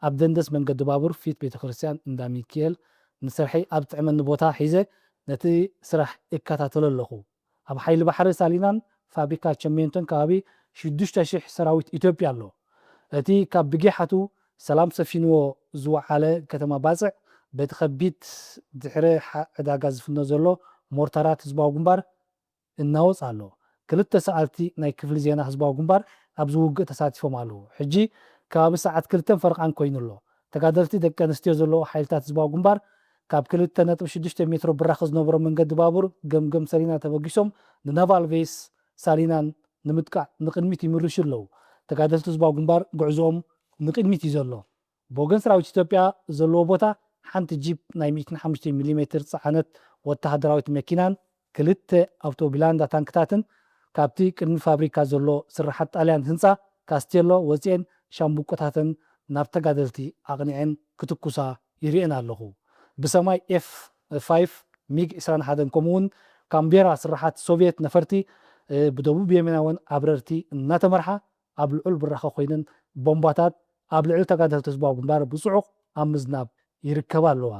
ኣብ ደንደስ መንገዲ ባቡር ፊት ቤተ ክርስቲያን እንዳ ሚካኤል ንስርሐይ ኣብ ጥዕመኒ ቦታ ሒዘ ነቲ ስራሕ እከታተሎ ኣለኹ። ኣብ ሓይሊ ባሕሪ ሳሊናን ፋብሪካ ቸሜንቶን ከባቢ ሽዱሽተ ሽሕ ሰራዊት ኢትዮጵያ ኣሎ። እቲ ካብ ብጊሓቱ ሰላም ሰፊንዎ ዝወዓለ ከተማ ባጽዕ በቲ ከቢድ ድሕሪ ዕዳጋ ዝፍኖ ዘሎ ሞርታራት ህዝባዊ ግንባር እናወጽ ኣሎ። ክልተ ሰኣልቲ ናይ ክፍሊ ዜና ህዝባዊ ግንባር ኣብዚ ውግእ ተሳቲፎም ኣለዉ። ሕጂ ከባቢ ሰዓት ክልተን ፈረቓን ኮይኑ ኣሎ። ተጋደልቲ ደቂ ኣንስትዮ ዘለዎ ሓይልታት ህዝባዊ ግንባር ካብ ክልተ ነጥቢ ሽዱሽተ ሜትሮ ብራኸ ዝነበሮ መንገዲ ባቡር ገምገም ሰሊና ተበጊሶም ንናቫል ቬስ ሳሊናን ንምጥቃዕ ንቕድሚት ይምርሹ ኣለዉ። ተጋደልቲ ህዝባዊ ግንባር ጉዕዞኦም ንቕድሚት እዩ ዘሎ። ብወገን ሰራዊት ኢትዮጵያ ዘለዎ ቦታ ሓንቲ ጂፕ ናይ ሚእትን ሓሙሽተን ሚሊ ሜትር ጸዓነት ወተሃደራዊት መኪናን ክልተ ኣውቶቢላንዳ ታንክታትን ካብቲ ቅድሚ ፋብሪካ ዘሎ ስርሓት ጣልያን ህንጻ ካስቴሎ ወጺኤን ሻምብቆታተን ናብ ተጋደልቲ ኣቕኒዐን ክትኩሳ ይርእየን ኣለኹ። ብሰማይ ኤፍ ፋይፍ ሚግ ዕስራን ሓደን ከምኡውን ካምቤራ ስርሓት ሶቪየት ነፈርቲ ብደቡብ የመናውያን ኣብረርቲ እናተመርሓ ኣብ ልዑል ብራኸ ኮይነን ቦምባታት ኣብ ልዕሊ ተጋደልቲ ህዝባዊ ግንባር ብጽዑቕ ኣብ ምዝናብ ይርከባ ኣለዋ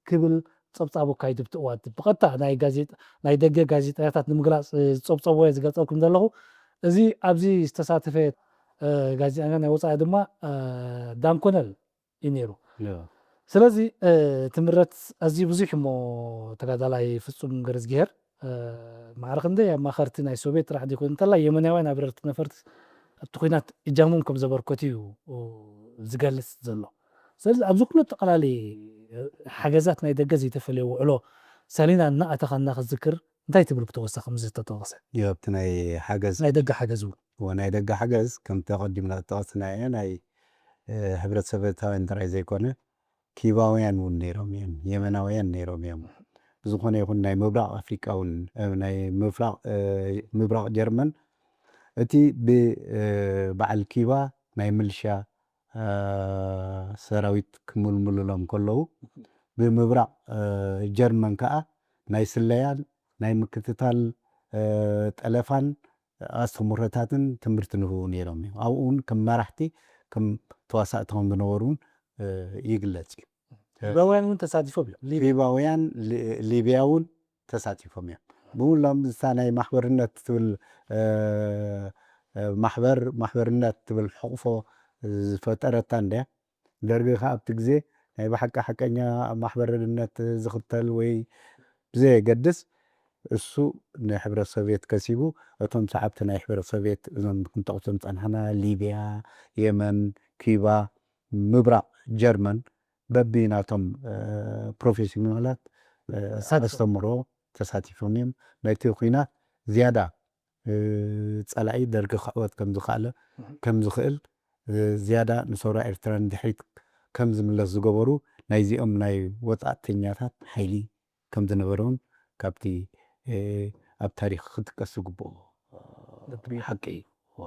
ክብል ጸብጻቡ ኣካይዱ። ብቲ እዋን ብቐጥታ ናይ ጋዜጣ ናይ ደገ ጋዜጠኛታት ንምግላጽ ዝጸብጸብዎ እየ ዝገልጸልኩም ዘለኹ። እዚ ኣብዚ ዝተሳተፈ ጋዜጠኛ ናይ ወጻኢ ድማ ዳንኮነል እዩ ነይሩ። ስለዚ እቲ ምረት ኣዝዩ ብዙሕ እሞ ተጋዳላይ ፍጹም ገረዝግሄር ማዕረ ክንደይ ኣማኸርቲ ናይ ሶቪየት ጥራሕ ዘይኮነ እንተላ የመናውያን ኣብረርቲ ነፈርቲ ኣብቲ ኲናት እጃሞም ከም ዘበርከቱ እዩ ዝገልጽ ዘሎ። ስለዚ ኣብዚ ኩሉ ኣጠቓላሊ ሓገዛት ናይ ደገ ዘይተፈለየ ውዕሎ ሰሊና እናኣተኻና ክዝክር እንታይ ትብል ብተወሳኺ ምስ ዝተጠቐሰ? ኣብቲ ናይ ሓገዝ ናይ ደገ ሓገዝ እውን እወ ናይ ደገ ሓገዝ ከምቲ ኣቐዲምና ዝጠቐስናዮ ናይ ሕብረት ሶቪየታውያን ጥራይ ዘይኮነ ኪባውያን እውን ነይሮም እዮም፣ የመናውያን ነይሮም እዮም። ብዝኾነ ይኹን ናይ ምብራቕ ኣፍሪቃ እውን ናይ ምብራቕ ጀርመን እቲ ብበዓል ኪባ ናይ ምልሻ ሰራዊት ክምልምሉሎም ከለዉ ብምብራቕ ጀርመን ከዓ ናይ ስለያን ናይ ምክትታል ጠለፋን ኣስተምህሮታትን ትምህርቲ ንህቡ ነይሮም እዮም። ኣብኡ እውን ከም መራሕቲ ከም ተዋሳእቲ ከም ዝነበሩ እውን ይግለጽ እዩ። ሊባውያን እውን ተሳቲፎም እዮም። ሊባውያን ሊብያ እውን ተሳቲፎም እዮም። ብሙሎም እሳ ናይ ማሕበርነት ትብል ማሕበር ማሕበርነት ትብል ሕቑፎ ዝፈጠረታ እንድያ። ደርጊ ከኣ ኣብቲ ግዜ ናይ ብሓቂ ሓቀኛ ማሕበረ ድነት ዝኽተል ወይ ብዘየገድስ፣ እሱ ንሕብረት ሶቭየት ከሲቡ፣ እቶም ሰዓብቲ ናይ ሕብረት ሶቭየት እዞም ክንጠቕሶም ጸናሕና፣ ሊብያ፣ የመን፣ ኪባ፣ ምብራቕ ጀርመን በቢ ናቶም፣ እ፣ ፕሮፌሽናላት፣ እ፣ ተሳትፎ። ኣስተምህሮ ተሳቲፎም እዮም። ናይቲ ኲናት ዝያዳ፣ እ፣ ጸላኢ ደርጊ ክዕወት ከም ዝኸኣለ፣ እህ። ከም ዝኽእል፣ እ፣ ዝያዳ ንሰውራ ኤርትራ ንድሕሪት ከም ዝምለስ ዝገበሩ ናይዚኦም ናይ ወጻእተኛታት ሓይሊ ከም ዝነበረ እውን ካብቲ፣ እ፣ ኣብ ታሪኽ ክጥቀስ ዝግብኦ፣ እ፣ ነጥቢ እዩ። ሓቂ እዩ። እወ።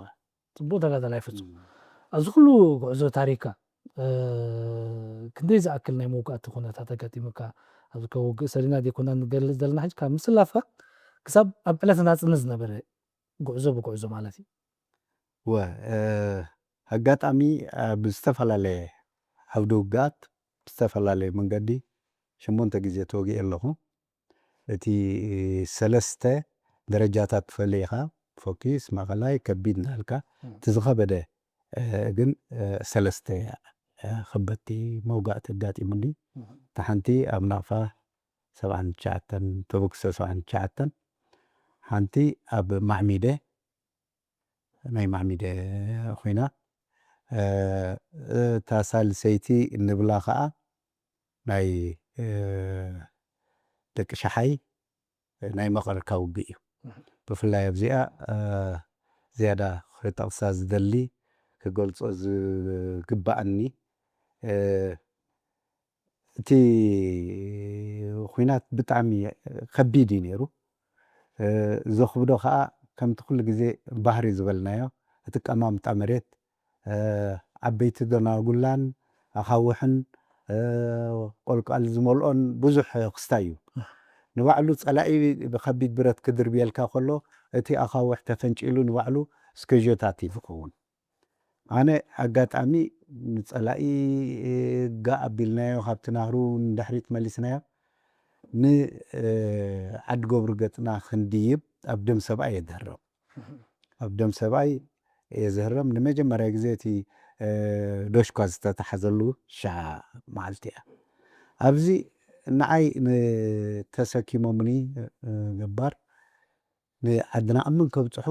ጽቡቕ ተጋዳላይ ፍጹም። እም። ኣብዚ ኩሉ ጉዕዞ ታሪኽካ፣ እ፣ ክንደይ ዝኣክል ናይ መውጋእቲ ኩነታት ኣጋጢሙካ? ኣብዚ ከ ውግእ ሰሊና ዘይኮና ንገልጽ ዘለና፣ ሕጂ ካብ ምስላፍካ ክሳብ ኣብ ዕለተ ናጽነት ዝነበረ ጉዕዞ ብጉዕዞ ማለት እዩ። እወ፣ እ፣ ኣጋጣሚ ኣብ ዝተፈላለየ ዓውዲ ውግኣት ብዝተፈላለየ መንገዲ ሸሞንተ ግዜ ተወጊኤ ኣለኹ። እቲ ሰለስተ ደረጃታት ፈሊኻ፣ ፎኪስ፣ ማእኸላይ፣ ከቢድ እናበልካ፣ እም። እቲ ዝኸበደ፣ እ፣ ግን፣ እ፣ ሰለስተ፣ እ፣ ከበድቲ መውጋእቲ ኣጋጢሙኒ። እም። እታ ሓንቲ ኣብ ናቕፋ ሰብዓን ትሽዓተን፣ ተበግሶ ሰብዓን ትሽዓተን፣ ሓንቲ ኣብ ማዕሚደ፣ ናይ ማዕሚደ ኹናት፣ እ፣ እታ ሳልሰይቲ እንብላ ኸኣ ናይ፣ እ፣ ደቂ ሸሓይ ናይ መቐርካ ውግእ እዩ። እህ። ብፍላይ ኣብዚኣ፣ እ፣ ዝያዳ ክጠቕሳ ዝደሊ፣ ክገልጾ ዝግብኣኒ፣ እ፣ እቲ ኹናት ብጣዕሚ ከቢድ እዩ ነይሩ። እ፣ ዘኽብዶ ኸኣ ከምቲ ኩሉ ግዜ ባህሪ ዝበልናዮ፣ እቲ ቀማምጣ መሬት፣ እ፣ ዓበይቲ ደናጉላን ኣኻውሕን፣ እ፣ ቆልቋል ዝመልኦን ብዙሕ ክስታይ እዩ። ንባዕሉ ጸላኢ ብኸቢድ ብረት ክድርብየልካ ከሎ፣ እቲ ኣኻውሕ ተፈንጪሉ ንባዕሉ ስከዦታት እዩ ዝኸውን። ኣነ ኣጋጣሚ ንጸላኢ ጋእ ኣቢልናዮ፣ ካብቲ ናህሩ ንድሕሪት መሊስናዮ፣ ን፣ እ፣ ዓዲ ገብሩ ገጽና ክንድይብ ኣብ ደም ሰብኣይ እየ ዝህረም። ኣብ ደም ሰብኣይ እየ ዝህረም። ንመጀመርያ ግዜ እቲ፣ እ፣ ዶሽኳ ዝተታሕዘሉ ሻ መዓልቲ እያ። ኣብዚ ንዓይ ን-፣ ተሰኪሞምኒ፣ እ፣ ገባር ንዓድና እምን ከብጽሑ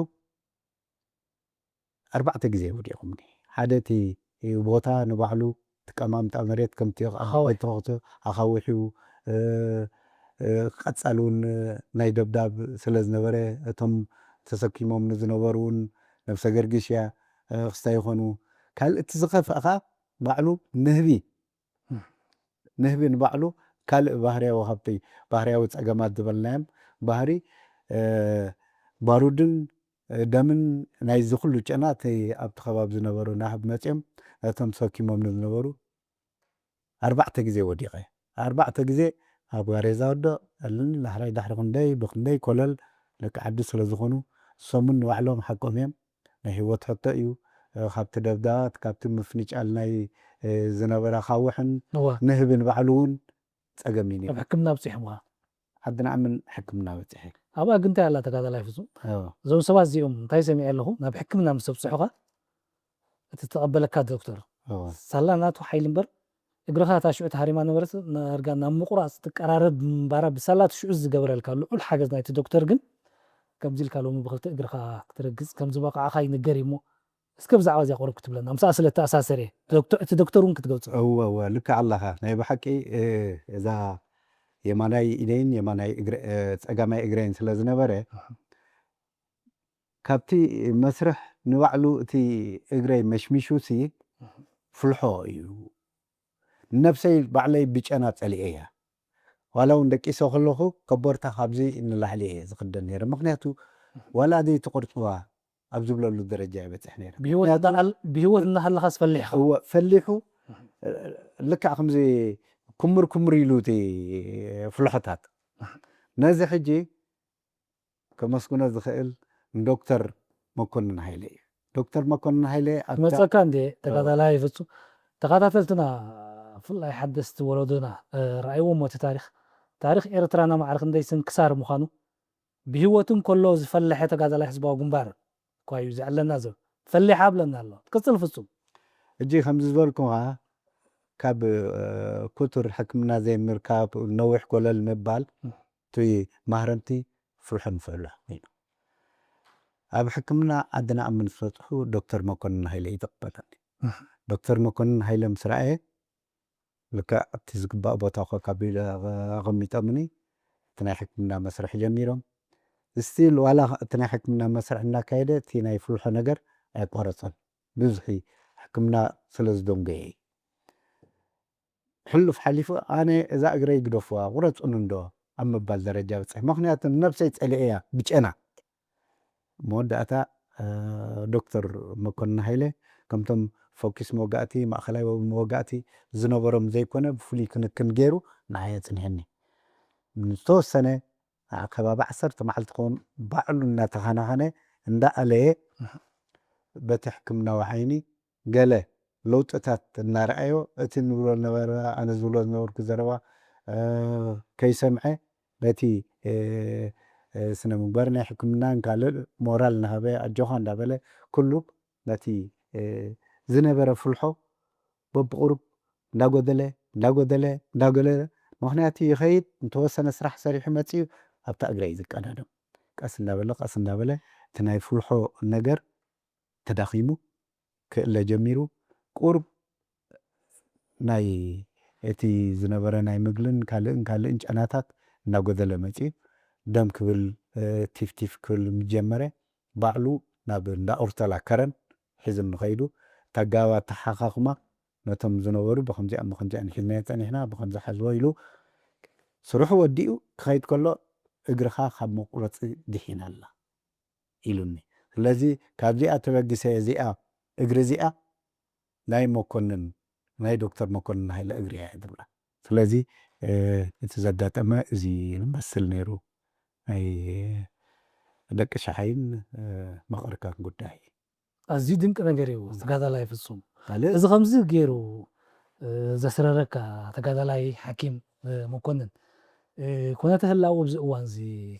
ኣርባዕተ ግዜ ወዲቖምኒ። ሓደ እቲ ቦታ ንባዕሉ፣ እቲ ቀማምጣ መሬት ከምቲ ኣኻውሕ። ተኸቶ-፣ ኣኻውሕ እዩ። እ፣ እ፣ ቀጻሊ እውን ናይ ደብዳብ ስለ ዝነበረ፣ እቶም ተሰኪሞም ንዝነበሩ እውን ነብሰ ገርግሽ እያ፣ እ፣ ክስታይ ይኾኑ። ካልእ እቲ ዝኸፍአ ኸኣ ባዕሉ ንህቢ፣ እም። ንህቢ ንባዕሉ ካልእ ባህርያዊ፣ ካብቲ ባህርያዊ ጸገማት ዝበልናዮም ባህሪ፣ እ፣ ባሩድን ደምን ናይዚ ኩሉ ጨና እቲ ኣብቲ ከባቢ ዝነበሩ ናህብ መጺኦም ነቶም ተሰኪሞም ንዝነበሩ ኣርባዕተ ግዜ ወዲቐ። ኣርባዕተ ግዜ ኣብ ጋሬዛ ወድቕ፣ እልን ዳሕራይ ዳሕሪ ክንደይ ብክንደይ ኮለል ደቂ ዓዲ ስለ ዝኾኑ፣ እሶምን ንባዕሎም ሓቆም እዮም። ናይ ህይወት ሕቶ እዩ። እ፣ ካብቲ ደብዳባት፣ ካብቲ ምፍንጫል ናይ፣ እ፣ ዝነበረ ኣኻውሕን እወ። ንህብን ባዕሉ እውን ጸገም እዩ ነይሩ። ኣብ ሕክምና ኣብጺሖምኻ? ዓዲ ንኣምን ሕክምና በጺሐ። ኣብኣ ግን እንታይ ኣላ ተጋዳላይ ፍጹም? እወ። እዞም ሰባት እዚኦም እንታይ ሰሚዐ ኣለኹ፣ ናብ ሕክምና ምስ ኣብጽሑኻ፣ እቲ ዝተቐበለካ ዶክተር፣ እወ። ሳላ ናቱ ሓይሊ እምበር፣ እግርኻ እታ ሽዑ ተሃሪማ ነበረት፣ ዳርጋ ናብ ምቑራጽ ትቀራረብ ምንባራ ብሳላ እቲ ሽዑ ዝገበረልካ ልዑል ሓገዝ ናይቲ ዶክተር ግን፣ ከምዚ ኢልካ ሎሚ ብኽልተ እግርኻ ክትረግጽ ከም ዝበቓዕኻ ይንገር እዩ እሞ፣ እስከ ብዛዕባ እዚኣ ቁሩብ ክትብለና፣ ምስኣ ስለ እተኣሳሰረ፣ ዶክተር፣ እቲ ዶክተር እውን ክትገልጾ። እወ፣ እወ፣ ልክዕ ኣለኻ። ናይ ብሓቂ፣ እ፣ እዛ የማናይ ኢደይን የማናይ እግረ-፣ እ፣ ጸጋማይ እግረይን ስለ ዝነበረ፣ ኣሃ። ካብቲ መስርሕ ንባዕሉ እቲ እግረይ መሽሚሹሲ ኣሃ። ፍልሖ እዩ። ንነብሰይ ባዕለይ ብጨና ጸሊኤያ። ዋላ እውን ደቂሰ ከለኹ ከቦርታ ካብዚ ንላዕሊ እየ ዝኽደን ነይረ። ምኽንያቱ፣ ዋላ ዘይትቆርጽዋ ኣብ ዝብለሉ ደረጃ እየ በጺሐ ነይረ። ብህይወት ምኽንያቱ እናሃል-፣ ብህይወት እናሃለኻስ ፈሊሕኻ? እወ፣ ፈሊሑ፣ ልክዕ ከምዚ ኩምር ኩምር ኢሉ እቲ ፍልሖታት። ነዚ ሕጂ ከመስግኖ ዝኽእል ንዶክተር መኮንን ሃይለ እዩ። ዶክተር መኮንን ሃይለ ኣብታ ክመጸካ እንዴ፣ እወ። ተጋዳላይ ፍጹም። ተኸታተልትና፣ ብፍላይ ሓደስቲ ወለዶና፣ እ፣ ረኣይዎም እቲ ታሪኽ። ታሪኽ ኤርትራና ማዕረ ክንደይ ስንክሳር ምዃኑ፣ ብህይወቱ እንከሎ ዝፈለሐ ተጋዳላይ ህዝባዊ ግንባር እኳ እዩ ዘዕለና ዘሎ። ፈሊሓ ኣብለና ኣሎ። ትቅጽል ፍጹም። ሕጂ ከምዚ ዝበልኩኻ ካብ ክቱር ሕክምና ዘይምርካብ፣ ነዊሕ ጎለል ምባል፣ እቲ ማህረምቲ ፍርሖ ንፍዕሎ ኮይኑ። ኣብ ሕክምና ዓድና ኣብ ምንስበፅሑ ዶክተር መኮንን ሃይለ እዩ ተቐበለኒ። ዶክተር መኮንን ሃይለ ምስ ረኣየ፣ ልክዕ ኣብቲ ዝግባእ ቦታ ኮፍ ኣቢለ ኣቐሚጦምኒ፣ እቲ ናይ ሕክምና መስርሕ ጀሚሮም። ስቲል ዋላ እቲ ናይ ሕክምና መስርሕ እናካየደ እቲ ናይ ፍልሖ ነገር ኣየቋረፀን። ብዙሕ ሕክምና ስለ ዝደንጎየ እዩ። ሕሉፍ ሓሊፉ ኣነ እዛ እግረይ ግደፍዋ፣ ቁረፁኒ እንዶ ኣብ ምባል ደረጃ በፅሐ። ምኽንያቱ ንነብሰይ ፀሊኤያ ብጨና። መወዳእታ ዶክተር መኮንን ሃይለ ከምቶም ፎኪስ መወጋእቲ፣ ማእኸላይ መወጋእቲ ዝነበሮም ዘይኮነ ብፍሉይ ክንክን ገይሩ ንዓይ ኣፅኒሕኒ። ዝተወሰነ ከባቢ ዓሰርተ መዓልቲ ክኸውን ባዕሉ እናተኸናኸነ እንዳኣለየ በቲ ሕክምናዊ ዓይኒ ገለ ለውጥታት እናረኣዮ እቲ ንብሎ ነበረ ኣነ ዝብሎ ዝነበርኩ ዘረባ ከይሰምዐ ነቲ ስነ ምግባር ናይ ሕክምናን ካልእ ሞራል እናሃበ ኣጆኻ እንዳበለ ኩሉ ነቲ ዝነበረ ፍልሖ በብቑሩብ እንዳጎደለ እንዳጎደለ እንዳጎደለ ምኽንያቱ ይኸይድ እንተወሰነ ስራሕ ሰሪሑ መፅኡ ኣብታ እግረ እዩ ዝቀዳደም። ቀስ እንዳበለ ቀስ እንዳበለ እቲ ናይ ፍልሖ ነገር ተዳኺሙ ክእለ ጀሚሩ። ቁሩብ ናይ እቲ ዝነበረ ናይ ምግልን ካልእን ካልእን ጨናታት እናጎደለ መፂኡ። ደም ክብል ቲፍቲፍ ክብል ምስ ጀመረ ባዕሉ ናብ እንዳ ኦርተላ ከረን ሒዙ ንኸይዱ። እቲ ኣገባብ ኣተሓኻኽማ ነቶም ዝነበሩ ብኸምዚኣ ብኸምዚኣ ንሒዝናዮ ፀኒሕና ብኸምዚ ሓዝዎ ኢሉ ስርሑ ወዲኡ ክኸይድ ከሎ እግርኻ ካብ መቁረፂ ድሒና ኣላ ኢሉኒ። ስለዚ ካብዚኣ ተበጊሰ እዚኣ እግሪ እዚኣ ናይ መኮንን ናይ ዶክተር መኮንን ሃይለ እግሪ እያ ትብላ። ስለዚ እቲ ዘጋጠመ እዚ ዝመስል ነይሩ ናይ ደቂ ሸሓይን መቐርካን ጉዳይ። ኣዝዩ ድንቂ ነገር እዩ ተጋዳላይ ፍጹም። ካልእ እዚ ከምዚ ገይሩ ዘስረረካ ተጋዳላይ ሓኪም መኮንን ኩነተ ህላው ኣብዚ እዋን እዚ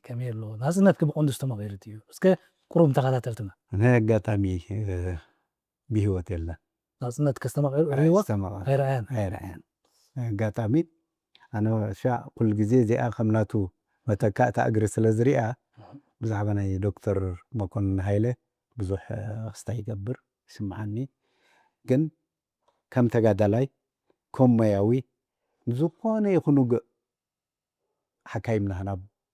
ከመይ ኣሎ? ናጽነት ብቐንዱ ዝተማቐረት እዩ። እስከ ቁሩብ ተኸታተልትና። ናይ ኣጋጣሚ ብህይወት የለን። ናጽነት ከስተማቐሩ ህይወት ዝተማቐረ ኣይረኣያን። ኣይረኣያን። ኣጋጣሚ ኣነ ሻ ኩሉ ግዜ እዚኣ ከም ናቱ መተካእታ እግሪ ስለ ዝሪኣ ብዛዕባ ናይ ዶክተር መኮንን ሃይለ ብዙሕ ክስታይ ይገብር ይስምዓኒ። ግን ከም ተጋዳላይ ከም ሞያዊ ዝኾነ ይኹን ውግእ ሓካይም ናህና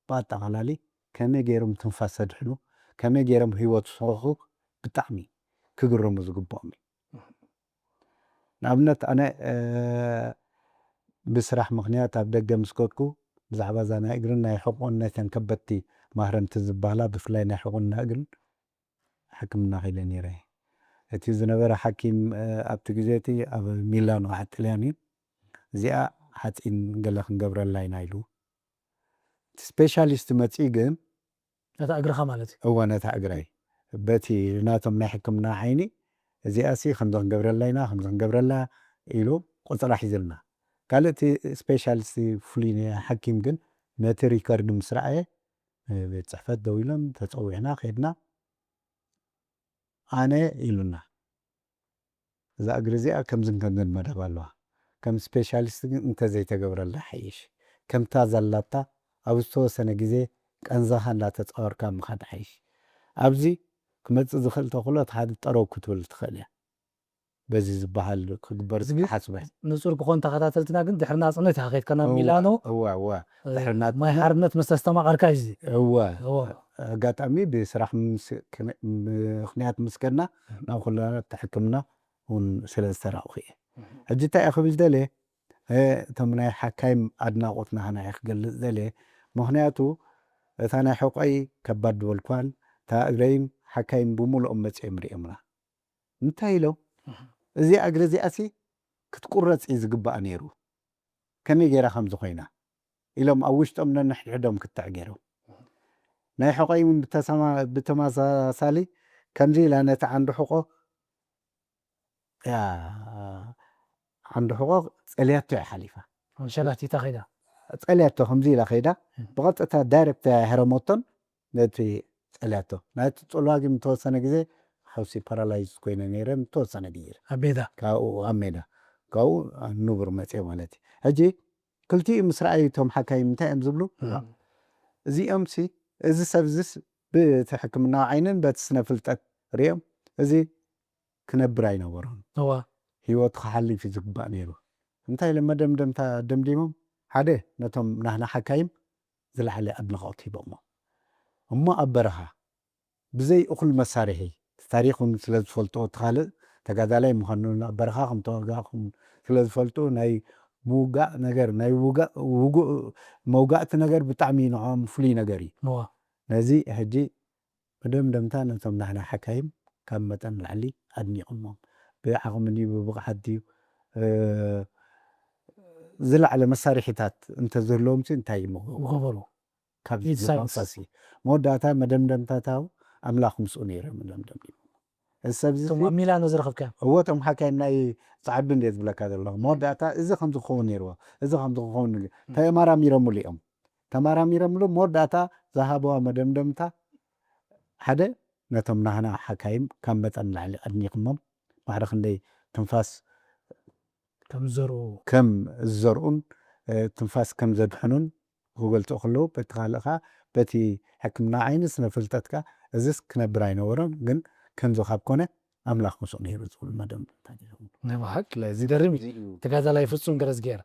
ብኣጠቓላሊ ከመይ ገይሮም ትንፋስ ዘድሕኑ ከመይ ገይሮም ህይወት ዝሰርሑ ብጣዕሚ ክግረሙ ዝግብኦም እዩ። ንኣብነት ኣነ ብስራሕ ምኽንያት ኣብ ደገ ምስ ከድኩ ብዛዕባ እዛ ናይ እግርን ናይ ሕቆን ነተን ከበድቲ ማህረምቲ ዝበሃላ ብፍላይ ናይ ሕቆን ናይ እግርን ሕክምና ከይደ ነይረ። እቲ ዝነበረ ሓኪም ኣብቲ ግዜ እቲ ኣብ ሚላኖ ዓዲ ጥልያን እዩ። እዚኣ ሓፂን ገለ ክንገብረላ ኢና ኢሉ። እቲ ስፔሻሊስት መፂኡ ግን ነታ እግርኻ ማለት እዩ። እወ ነታ እግረይ በቲ ናቶም ናይ ሕክምና ዓይኒ እዚኣ ሲ ከምዚ ክንገብረላ ኢና ከምዚ ክንገብረላ ኢሉ ቁፅራ ሒዝልና። ካልእ እቲ ስፔሻሊስት ፍሉይ ሓኪም ግን ነቲ ሪከርድ ምስ ረኣየ ቤት ፅሕፈት ደው ኢሎም ተፀዊዕና ከድና። ኣነ ኢሉና እዛ እግሪ እዚኣ ከምዝን ከምዝን መደብ ኣለዋ። ከም ስፔሻሊስት ግን እንተዘይተገብረላ ሓይሽ። ከምታ ዘላታ ኣብ ዝተወሰነ ግዜ ቀንዛኻ እንዳተፃወርካ ምኻድ ሓይሽ። ኣብዚ ክመፅእ ዝኽእል ተኽእሎ እቲ ሓደ ጠረው ክትብል ትኽእል እያ። በዚ ዝበሃል ክግበር እዚ ግን ዝሓስበ ንጹር ክኾን ተኸታተልትና ግን ድሕሪ ናጽነት ኢኻ ከይድካ ናብ ሚላኖ እዋ እዋ ድሕሪ ናት ማይ ሓርነት ምስ ተስተማቐርካ እዩ እዚ እዋ እዎ ኣጋጣሚ ብስራሕ ምስ- ክነ- ምኽንያት ምስ ከድና ናብ ኩለናት ሕክምና እውን ስለ ዝተራእኹ እየ። ሕጂ እንታይ እየ ክብል ደልየ እ፣ እቶም ናይ ሓካይም ኣድናቆት ናህና እየ ክገልፅ ደልየ። ምኽንያቱ እታ ናይ ሕቆይ ከባድ ዝበልኳን እታ እግረይን ሓካይም ብምልኦም መፅኦም ሪኦምና እንታይ ኢሎም እዚኣ እግሪ እዚኣሲ ክትቁረፅ እዩ ዝግባኣ ነይሩ ከመይ ገይራ ከምዚ ኮይና ኢሎም ኣብ ውሽጦም ነንሕድሕዶም ክትዕ ገይሮም ናይ ሕቆይ እውን ብተሰማ- ብተመሳሳሊ ከምዚ ኢላ ነቲ ዓንዲ ሕቆ ያ ዓንዲ ሕቆ ፀልያቶ እያ ሓሊፋ ሸላቲታ ከይዳ ፀልያቶ ከምዚ ኢላ ከይዳ ብቐጥታ ዳይሬክት እያ የሕረመቶን ነቲ ፀልያቶ ናይቲ ፅልዋ ግን ዝተወሰነ ግዜ ሓውሲ ፓራላይዝ ኮይነ ነይረ ንተወሰነ ግዜ። ኣብ ሜዳ ካብኡ ኣብ ሜዳ ካብኡ ንቡር መፅዮ ማለት እዩ። ሕጂ ክልቲኡ ምስ ረኣዩ እቶም ሓካይም እንታይ እዮም ዝብሉ? እዚኦም ሲ እዚ ሰብ እዚስ ብቲ ሕክምናዊ ዓይንን በቲ ስነ ፍልጠት ሪኦም እዚ ክነብር ኣይነበሮን። እዋ ህይወቱ ክሓልፍ እዩ ዝግባእ ነይሩ። እንታይ ኢለ መደምደምታ ደምዲሞም? ሓደ ነቶም ናህና ሓካይም ዝለዓለ ኣድናቖት ሂቦሞ። እሞ ኣብ በረኻ ብዘይ እኹል መሳርሒ ታሪኹን ስለ ዝፈልጥዎ እቲ ካልእ ተጋዳላይ ምዃኑን ኣብ በረኻ ከም ተዋጋእኹም ስለ ዝፈልጡ ናይ ምውጋእ ነገር ናይ ውጋእ ውጉእ መውጋእቲ ነገር ብጣዕሚ ንዕኦም ፍሉይ ነገር እዩ። እዋ ነዚ ሕጂ መደምደምታ ነቶም ናህና ሓካይም ካብ መጠን ላዕሊ ኣድኒቖሞም። ብዓቕሚ ድዩ ብብቕዓት ድዩ ዝለዓለ መሳርሒታት እንተዝህልዎም ሲ እንታይ ይምግቡ ምገበሩ ካብ ኢድ ሳይንስ። ዝፋንሳሲ መወዳእታ መደምደምታታው ኣምላኽ ምስኡ ነይረ መደምደም እዚ ሰብ እዚ እቶም ኣብ ሚላኖ ዝረኸብካዮም እዎ እቶም ሓካይም ናይ ፃዕዱ እንደ ዝብለካ ዘለኹ መወዳእታ እዚ ከምዚ ክኸውን ነይርዎ እዚ ከምዚ ክኸውን ነይርዎ። ተማራሚረምሉ እዮም ተማራሚረምሉ መወዳእታ ዝሃበዋ መደምደምታ ሓደ ነቶም ናህና ሓካይም ካብ መጠን ላዕሊ ኣድኒቕሞም ማዕረ ክንደይ ትንፋስ ከም ዝዘርኡ ከም ዝዘርኡን ትንፋስ ከም ዘድሕኑን ክገልፁ ከለዉ በቲ ካልእ ከዓ በቲ ሕክምና ዓይኒ ስነ ፍልጠትካ እዚስ ክነብር ኣይነበሮን ግን ከምዚ ካብ ኮነ ኣምላኽ ምስኡ ነይሩ ዝብል መደምደምታ ሒዞም። ናይ ብሓቂ ዝገርም እዩ። ተጋዳላይ ፍጹም ገረዝግሄር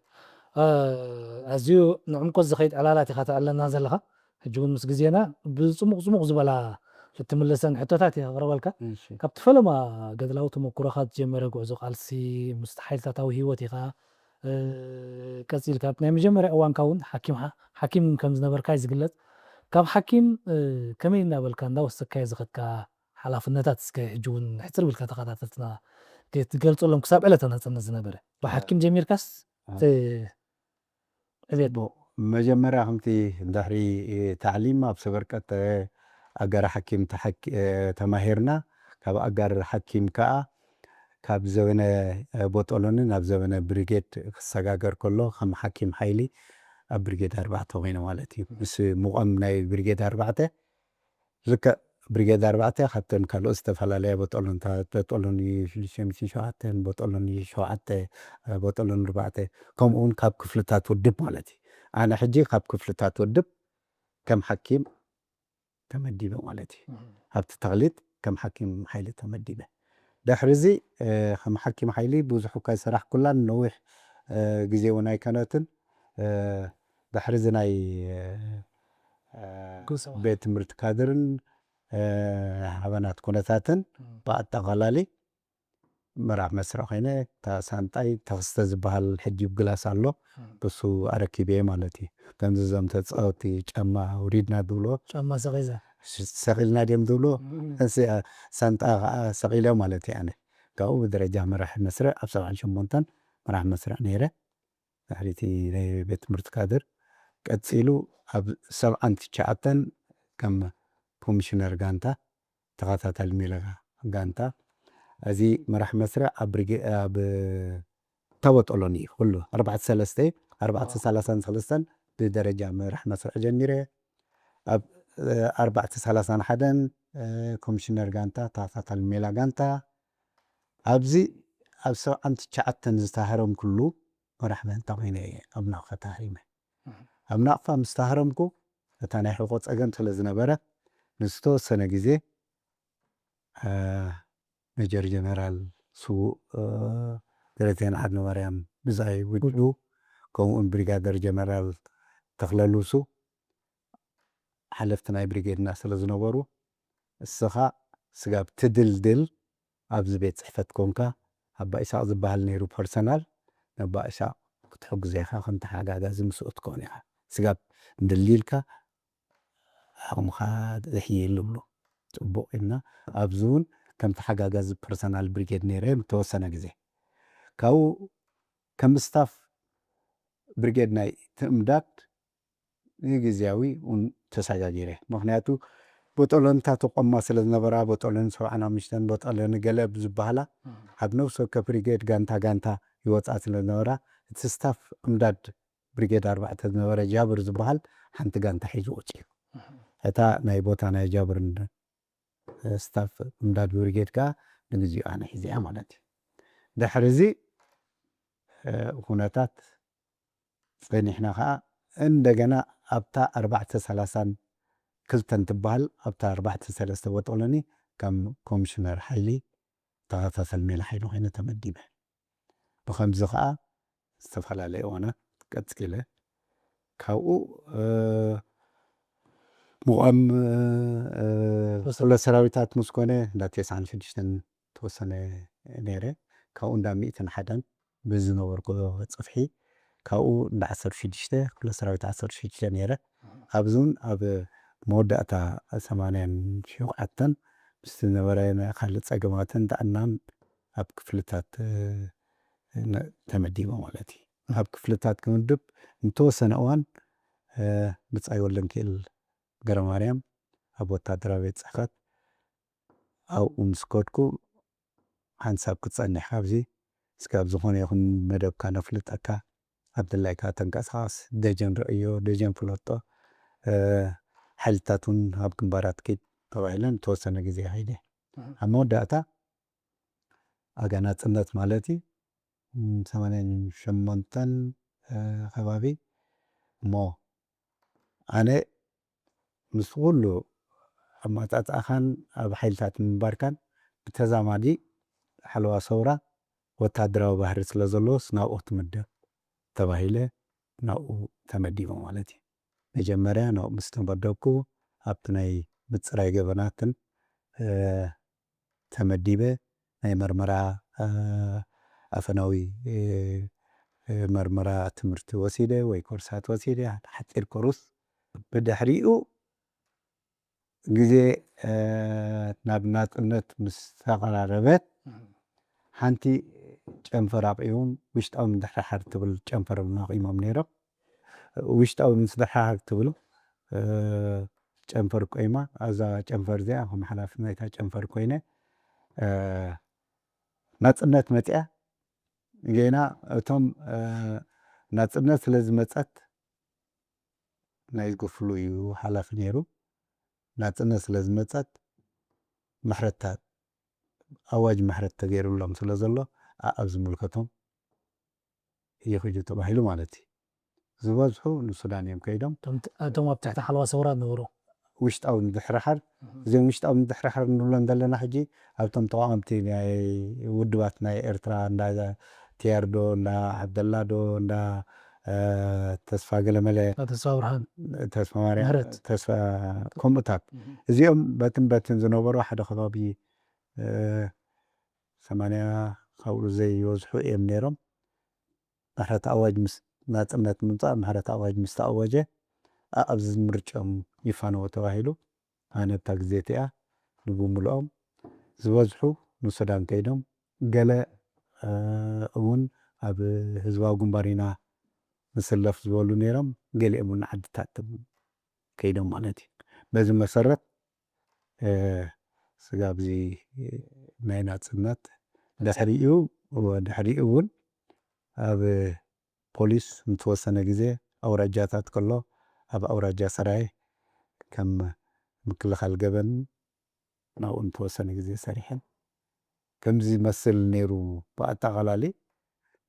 ኣዝዩ ንዕምቆት ዝኸይድ ዕላላት ኢኻ ተዕለና ዘለኻ። ሕጂ እውን ምስ ግዜና ብፅሙቕ ፅሙቕ ዝበላ እትምልሰን ሕቶታት እየ ከቕርበልካ። ካብቲ ፈለማ ገድላዊ ተመኩሮኻ ዝጀመረ ጉዕዞ ቃልሲ ምስቲ ሓይልታታዊ ህይወት ኢኻ ቀፂልካ ናይ መጀመርያ እዋንካ እውን ሓኪም ሓኪም ከም ዝነበርካ እዩ ዝግለፅ። ካብ ሓኪም ከመይ እናበልካ እንዳወሰካዮ ዝኸድካ ሓላፍነታት እስከ ሕጂ እውን ሕፅር ብልካ ተኸታተልትና ክትገልፀሎም ክሳብ ዕለተ ናፅነት ዝነበረ ብሓኪም ጀሚርካስ ዕቤት መጀመርያ ከምቲ ድሕሪ ታዕሊም ኣብ ሰበርቀተ ኣጋር ሓኪም ተማሂርና ካብ ኣጋር ሓኪም ከዓ ካብ ዘበነ ቦጦሎኒ ናብ ዘበነ ብሪጌድ ክሰጋገር ከሎ ከም ሓኪም ሓይሊ ኣብ ብሪጌድ ኣርባዕተ ኮይነ ማለት እዩ ምስ ሙቐም ናይ ብሪጌድ ኣርባዕተ ልክዕ ብሪጌድ ኣርባዕተ ካብተን ካልኦት ዝተፈላለያ ቦጦሎንታት ቦጦሎኒ ሽዱሽተ ሚእትን ሸውዓተን ቦጦሎኒ ሸውዓተ ቦጦሎኒ ኣርባዕተ ከምኡ እውን ካብ ክፍልታት ውድብ ማለት እዩ ኣነ ሕጂ ካብ ክፍልታት ውድብ ከም ሓኪም ተመዲበ ማለት እዩ ኣብቲ ተኽሊት ከም ሓኪም ሓይሊ ተመዲበ ድሕሪ እዚ ከም ሓኪም ሓይሊ ብዙሕ እኳ ይሰራሕኩላን ነዊሕ ግዜ እውን ኣይከነትን ድሕሪ እዚ ናይ ቤት ትምህርቲ ካድርን ሃበናት ኩነታትን ብኣጠቓላሊ መራሕ መስርዕ ኮይነ እታ ሳንጣይ ተኽስተ ዝበሃል ሕጂ ግላስ ኣሎ ብሱ ኣረኪበ ማለት እዩ ከምዚ ዞም ተፃወቲ ጫማ ውሪድና ዝብሎ ጫማ ሰቂዛ ሰቂልና ድም ዝብሎ ሳንጣ ከዓ ሰቂለ ማለት እዩ ኣነ ካብኡ ብደረጃ መራሕ መስርዕ ኣብ ሰብዓን ሸሞንተን መራሕ መስርዕ ነይረ ድሕሪቲ ናይ ቤት ትምህርቲ ካድር ቀፂሉ ኣብ ሰብዓን ትሽዓተን ከም ኮሚሽነር ጋንታ ተኸታታሊ ሜላ ጋንታ እዚ መራሕ መስርዕ ኣብ ተበጠሎኒ ኩሉ ኣርባዕተ ሰለስተ ኣርባዕተ ሰላሳን ሰለስተን ብደረጃ መራሕ መስርዕ ጀሚረ ኣብ ኣርባዕተ ሰላሳን ሓደን ኮሚሽነር ጋንታ ተኸታታሊ ሜላ ጋንታ ኣብዚ ኣብ ሰብዓን ትሽዓተን ዝተሃረም ኩሉ መራሕ ጋንታ ኮይነ እየ ኣብ ናቕፋ ተሃሪመ ኣብ ናቕፋ ምስ ተሃረምኩ እታ ናይ ሕቆ ፀገም ስለ ዝነበረ ንዝተወሰነ ግዜ ሜጀር ጀነራል ስዉእ ደረቴን ዓድነማርያም ብዛይ ውዱ ከምኡውን ብሪጋደር ጀነራል ተኽለሉሱ ሓለፍቲ ናይ ብሪጌድና ስለ ዝነበሩ እስኻ ስጋብ ትድልድል ኣብዚ ቤት ፅሕፈት ኮንካ ኣባ ኢሳቅ ዝበሃል ነይሩ ፐርሰናል ነባ ኢሳቅ ክትሕግዞ ኢኻ ከም ተሓጋጋዚ ምስኡ ትከውን ኢኻ ስጋብ ድልድልካ ዓቕምኻ ዘሕይል ይብሉ ፅቡቕ ኢልና ኣብዚ እውን ከም ተሓጋጋዚ ፐርሰናል ብሪጌድ ነይረ ተወሰነ ግዜ ካብኡ ከም ስታፍ ብሪጌድ ናይ ትእምዳድ ንግዝያዊ እውን ተሰጋጊረ ምክንያቱ ቦጠሎንታ ተቆማ ስለ ዝነበራ ቦጠሎን ሰብዓን ሓሙሽተን ቦጠሎን ገለ ብዝበሃላ ኣብ ነፍሲ ወከፍ ብሪጌድ ጋንታ ጋንታ ይወፃ ስለ ዝነበራ እቲ ስታፍ እምዳድ ብሪጌድ ኣርባዕተ ዝነበረ ጃብር ዝበሃል ሓንቲ ጋንታ ሒዙ ወፂኡ እታ ናይ ቦታ ናይ ጃብር ስታፍ እምዳድ ብሪጌድ ከኣ ንግዚኡ ኣነ ሒዘያ ማለት እዩ። ድሕሪ እዚ ኩነታት ጸኒሕና ከኣ እንደገና ኣብታ ኣርባዕተ ሰላሳን ክልተን ትበሃል ኣብታ ኣርባዕተ ሰለስተ ወጠሎኒ ከም ኮሚሽነር ሓይሊ ተኸታተል ሜላ ሓይሊ ኮይነ ተመዲበ። ብኸምዚ ከኣ ዝተፈላለየ እዋናት ቀጺለ። ካብኡ ምቋም ሰራዊታት ምስ ኮነ እንዳ ተስዓን ሽዱሽተን ተወሰነ ነይረ። ካብኡ እንዳ ሚእትን ሓደን ብዝነበርኩ ጽፍሒ ካብኡ እንዳ ዓሰርተ ሽዱሽተ ክፍለ ሰራዊት ዓሰርተ ሽዱሽተ ነይረ። ኣብዚ እውን ኣብ መወዳእታ ሰማንያን ሸውዓተን ምስ ዝነበረ ናይ ካልእ ጸገማትን ጥዕናን ኣብ ክፍልታት ተመዲበ ማለት እዩ። ኣብ ክፍልታት ክምድብ ንተወሰነ እዋን ብጻይ ወልደንኪኤል ገረማርያም ኣብ ወታደራዊ ቤት ጽሕፈት ኣብኡ ምስ ከድኩ ሓንሳብ ክትጸንሕ ካብዚ እስካብ ዝኾነ ይኹን መደብካ ነፍልጠካ ኣብ ድላይካ ተንቀሳቐስ ደጀን ረእዮ ደጀን ፍለጦ ሓይልታት እውን ኣብ ግንባራት ኪድ ተባሂለን ተወሰነ ግዜ ከይደ ኣብ መወዳእታ ኣጋ ናጽነት ማለት እዩ ሰማንያን ሸሞንተን ከባቢ እሞ ኣነ ምስ ኩሉ ኣመጻጽኣኻን ኣብ ሓይልታት ምንባርካን ብተዛማዲ ሓለዋ ሰውራ ወታደራዊ ባህሪ ስለ ዘለዎስ ናብኡ ክትምደብ ተባሂለ ናብኡ ተመዲበ ማለት እዩ። መጀመርያ ናብኡ ምስ ተመደብኩ ኣብቲ ናይ ምጽራይ ገበናትን ተመዲበ ናይ መርመራ ኣፈናዊ መርመራ ትምህርቲ ወሲደ ወይ ኮርሳት ወሲደ ሓፂር ኮርስ ብድሕሪኡ ግዜ ናብ ናፅነት ምስ ተቐራረበት ሓንቲ ጨንፈር ኣብዒዎም ውሽጣዊ ምድሕርሓር ትብል ጨንፈር ኣቂሞም ነይሮም። ውሽጣዊ ምድሕርሓር ትብል ጨንፈር ቆይማ ኣብዛ ጨንፈር እዚኣ ከም ሓላፊ ናይታ ጨንፈር ኮይነ ናፅነት መፅያ ጌና እቶም ናፅነት ስለ ዝመፀት ናይ ዝገፍሉ እዩ ሓላፊ ነይሩ። ናፅነት ስለ ዝመፀት ምሕረታ ኣዋጅ ምሕረት ተገይሩሎም ስለ ዘሎ ኣብ ዝምልከቶም ይኽዱ ተባሂሉ ማለት እዩ። ዝበዝሑ ንሱዳን እዮም ከይዶም። እቶም ኣብ ትሕቲ ሓለዋ ሰውራ ዝነበሩ ውሽጣዊ ምድሕርሓር እዚኦም ውሽጣዊ ምድሕርሓር ንብሎም ዘለና ሕጂ ኣብቶም ተቃወምቲ ናይ ውድባት ናይ ኤርትራ እንዳ ቲያርዶ እንዳ ዓብደላዶ እንዳ ተስፋ ገለመለ ተስፋ ብርሃን ተስፋ ማርያም ተስፋ ከምኡታት እዚኦም በትን በትን ዝነበሩ ሓደ ከባቢ ሰማንያ ካብኡ ዘይበዝሑ እዮም ነይሮም። ምሕረት ኣዋጅ ምስ ናፅነት ምምፃእ ምሕረት ኣዋጅ ምስ ተኣወጀ ኣብዚ ምርጭኦም ይፋነዎ ተባሂሉ ኣነ ኣብታ ግዜ እቲኣ ንብምልኦም ዝበዝሑ ንሱዳን ከይዶም ገለ እውን ኣብ ህዝባዊ ግንባር ኢና ንስለፍ ዝበሉ ነይሮም። ገሊኦም እውን ዓድታት ከይዶም ማለት እዩ። በዚ መሰረት ስጋብ እዚ ናይ ናፅነት ድሕሪኡ ድሕሪኡ እውን ኣብ ፖሊስ ንተወሰነ ግዜ ኣውራጃታት ከሎ ኣብ ኣውራጃ ሰራየ ከም ምክልኻል ገበን ናብኡ ንተወሰነ ግዜ ሰሪሐን ከምዚ ይመስል ነይሩ። ብኣጠቓላሊ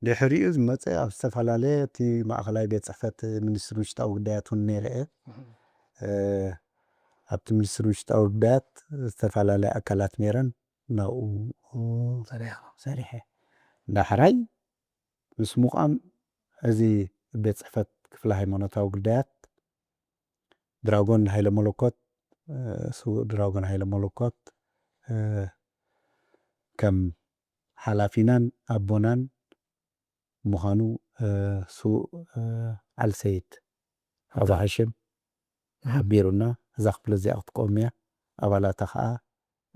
ድሕሪኡ ዝመፀ ኣብ ዝተፈላለየ እቲ ማእኸላይ ቤት ፅሕፈት ሚኒስትሪ ውሽጣዊ ጉዳያት እውን ነይረ እየ። ኣብቲ ሚኒስትሪ ውሽጣዊ ጉዳያት ዝተፈላለያ ኣካላት ነይረን ናብኡ ሰሪሐ። ዳሕራይ ምስ ምቋም እዚ ቤት ፅሕፈት ክፍሊ ሃይማኖታዊ ጉዳያት ድራጎን ሃይለ መለኮት ስዉእ ድራጎን ሃይለ መለኮት ከም ሓላፊናን ኣቦናን ምዃኑ ስዉእ ዓልሰይድ ኣቡ ሃሽም ሓቢሩና እዛ ክፍሊ እዚኣ ክትቆም እያ ኣባላታ ከዓ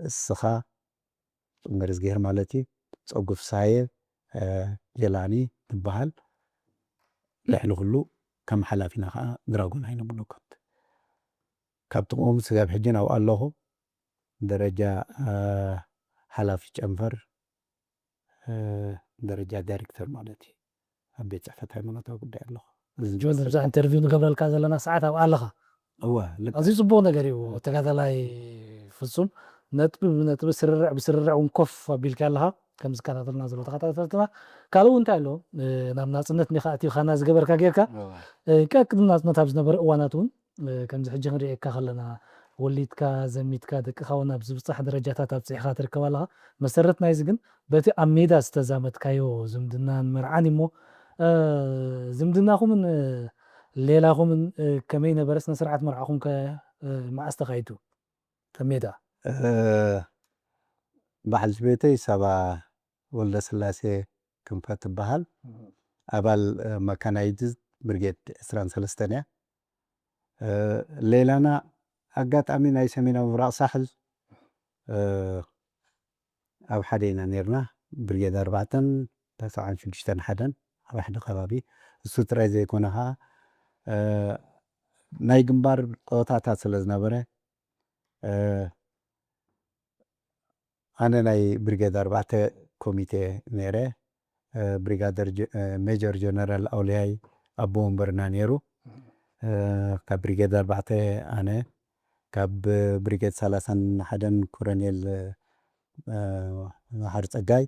እስኻ መርዝጌር ማለት እዩ ጸጉ ፍስሃየ ጀላኒ ትበሃል ልዕሊ ኩሉ ከም ሓላፊና ከዓ ድራጎን ኣይነ መለኮት ካብ ጥቕኦም ስጋብ ሕጂ ናብኡ ኣለኹ ደረጃ ሓላፊ ጨንፈር ደረጃ ዳይሬክተር ማለት እዩ ኣብ ቤት ፅሕፈት ሃይማኖታዊ ጉዳይ ኣለኹ ጆን እዛ ኢንተርቪው ንገብረልካ ዘለና ሰዓት ኣብ ኣለኻ እወ ኣዝዩ ፅቡቅ ነገር እዩ ተጋዳላይ ፍፁም ነጥቢ ብነጥቢ፣ ስርርዕ ብስርርዕ እውን ኮፍ ኣቢልካ ኣለኻ። ከም ዝከታተልና ዘሎ ተኸታተልትና፣ ካልእ እውን እንታይ ኣሎ? ናብ ናጽነት እንዲኻ ኣቲኻና ዝገበርካ ጌርካ፣ ቀቅድሚ ናጽነት ኣብ ዝነበረ እዋናት እውን፣ ከምዚ ሕጂ ክንሪኤካ ከለና፣ ወሊድካ ዘሚትካ፣ ደቅኻ እውን ኣብ ዝብጻሕ ደረጃታት ኣብጺሕካ ትርከብ ኣለኻ። መሰረት ናይዚ ግን በቲ ኣብ ሜዳ ዝተዛመድካዮ ዝምድናን መርዓን እሞ፣ ዝምድናኹምን ሌላኹምን ከመይ ነበረ? ስነ ስርዓት መርዓኹም ከ መዓስ ተኻይዱ? ኣብ ሜዳ በዓልቲ ቤተይ ሳባ ወልደስላሴ ክንፈ ትበሃል። ኣባል መካናይዝድ ብርጌድ ዕስራን ሰለስተን እያ። ሌላና ኣጋጣሚ ናይ ሰሜናዊ ምብራቕ ሳሕል ኣብ ሓደ ኢና ነርና። ብርጌድ ኣርባዕተን ተስዓን ሽዱሽተን ሓደን ኣብ ሓደ ከባቢ። እሱ ጥራይ ዘይኮነ ኸዓ ናይ ግንባር ጸወታታት ስለ ዝነበረ፣ ኣነ ናይ ብርጌድ ኣርባዕተ ኮሚቴ ነይረ። ብሪጋደር ሜጀር ጀነራል ኣውልያይ ኣቦ ወንበርና ነይሩ። ካብ ብሪጌድ ኣርባዕተ ኣነ፣ ካብ ብሪጌድ ሰላሳን ሓደን ኮረኔል መሓር ጸጋይ፣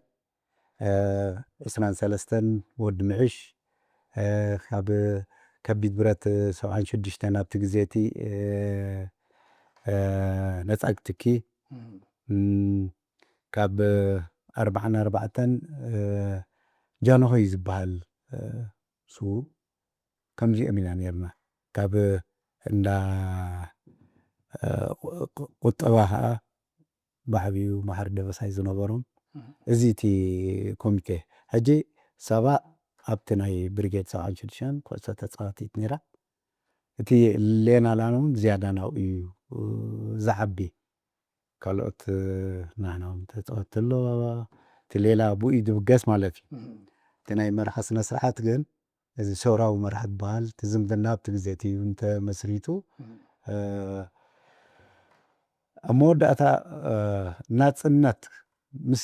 ዕስራን ሰለስተን ወዲ ምዕሽ፣ ካብ ከቢድ ብረት ሰብዓን ሽዱሽተን ኣብቲ ግዜ እቲ ነጻግ ትኪ፣ ካብ ኣርባዓን ኣርባዕተን ጃንሆይ ዝበሃል፣ እሱ ከምዚኦም ኢና ነርና። ካብ እንዳ ቁጠባ ከዓ ብዓብዩ መሓሪ ደበሳይ ዝነበሮም፣ እዚ እቲ ኮሚቴ። ሕጂ ሳባ ኣብቲ ናይ ብሪጌድ ሰብዓን ሽዱሽተን ኩዕሶ ተፃዋቲት ነይራ። እቲ ሌና ላና እውን ዝያዳ ናብኡ እዩ ዝዓቢ። ካልኦት ናህና እውን ተፃወትቲ ኣለዋ። እቲ ሌላ ብኡ እዩ ዝብገስ ማለት እዩ። እቲ ናይ መርዓ ስነ ስርዓት ግን፣ እዚ ሰውራዊ መርዓ ዝበሃል፣ እቲ ዝምድና ኣብቲ ግዜ እቲ እዩ እንተመስሪቱ፣ ኣብ መወዳእታ ናፅነት ምስ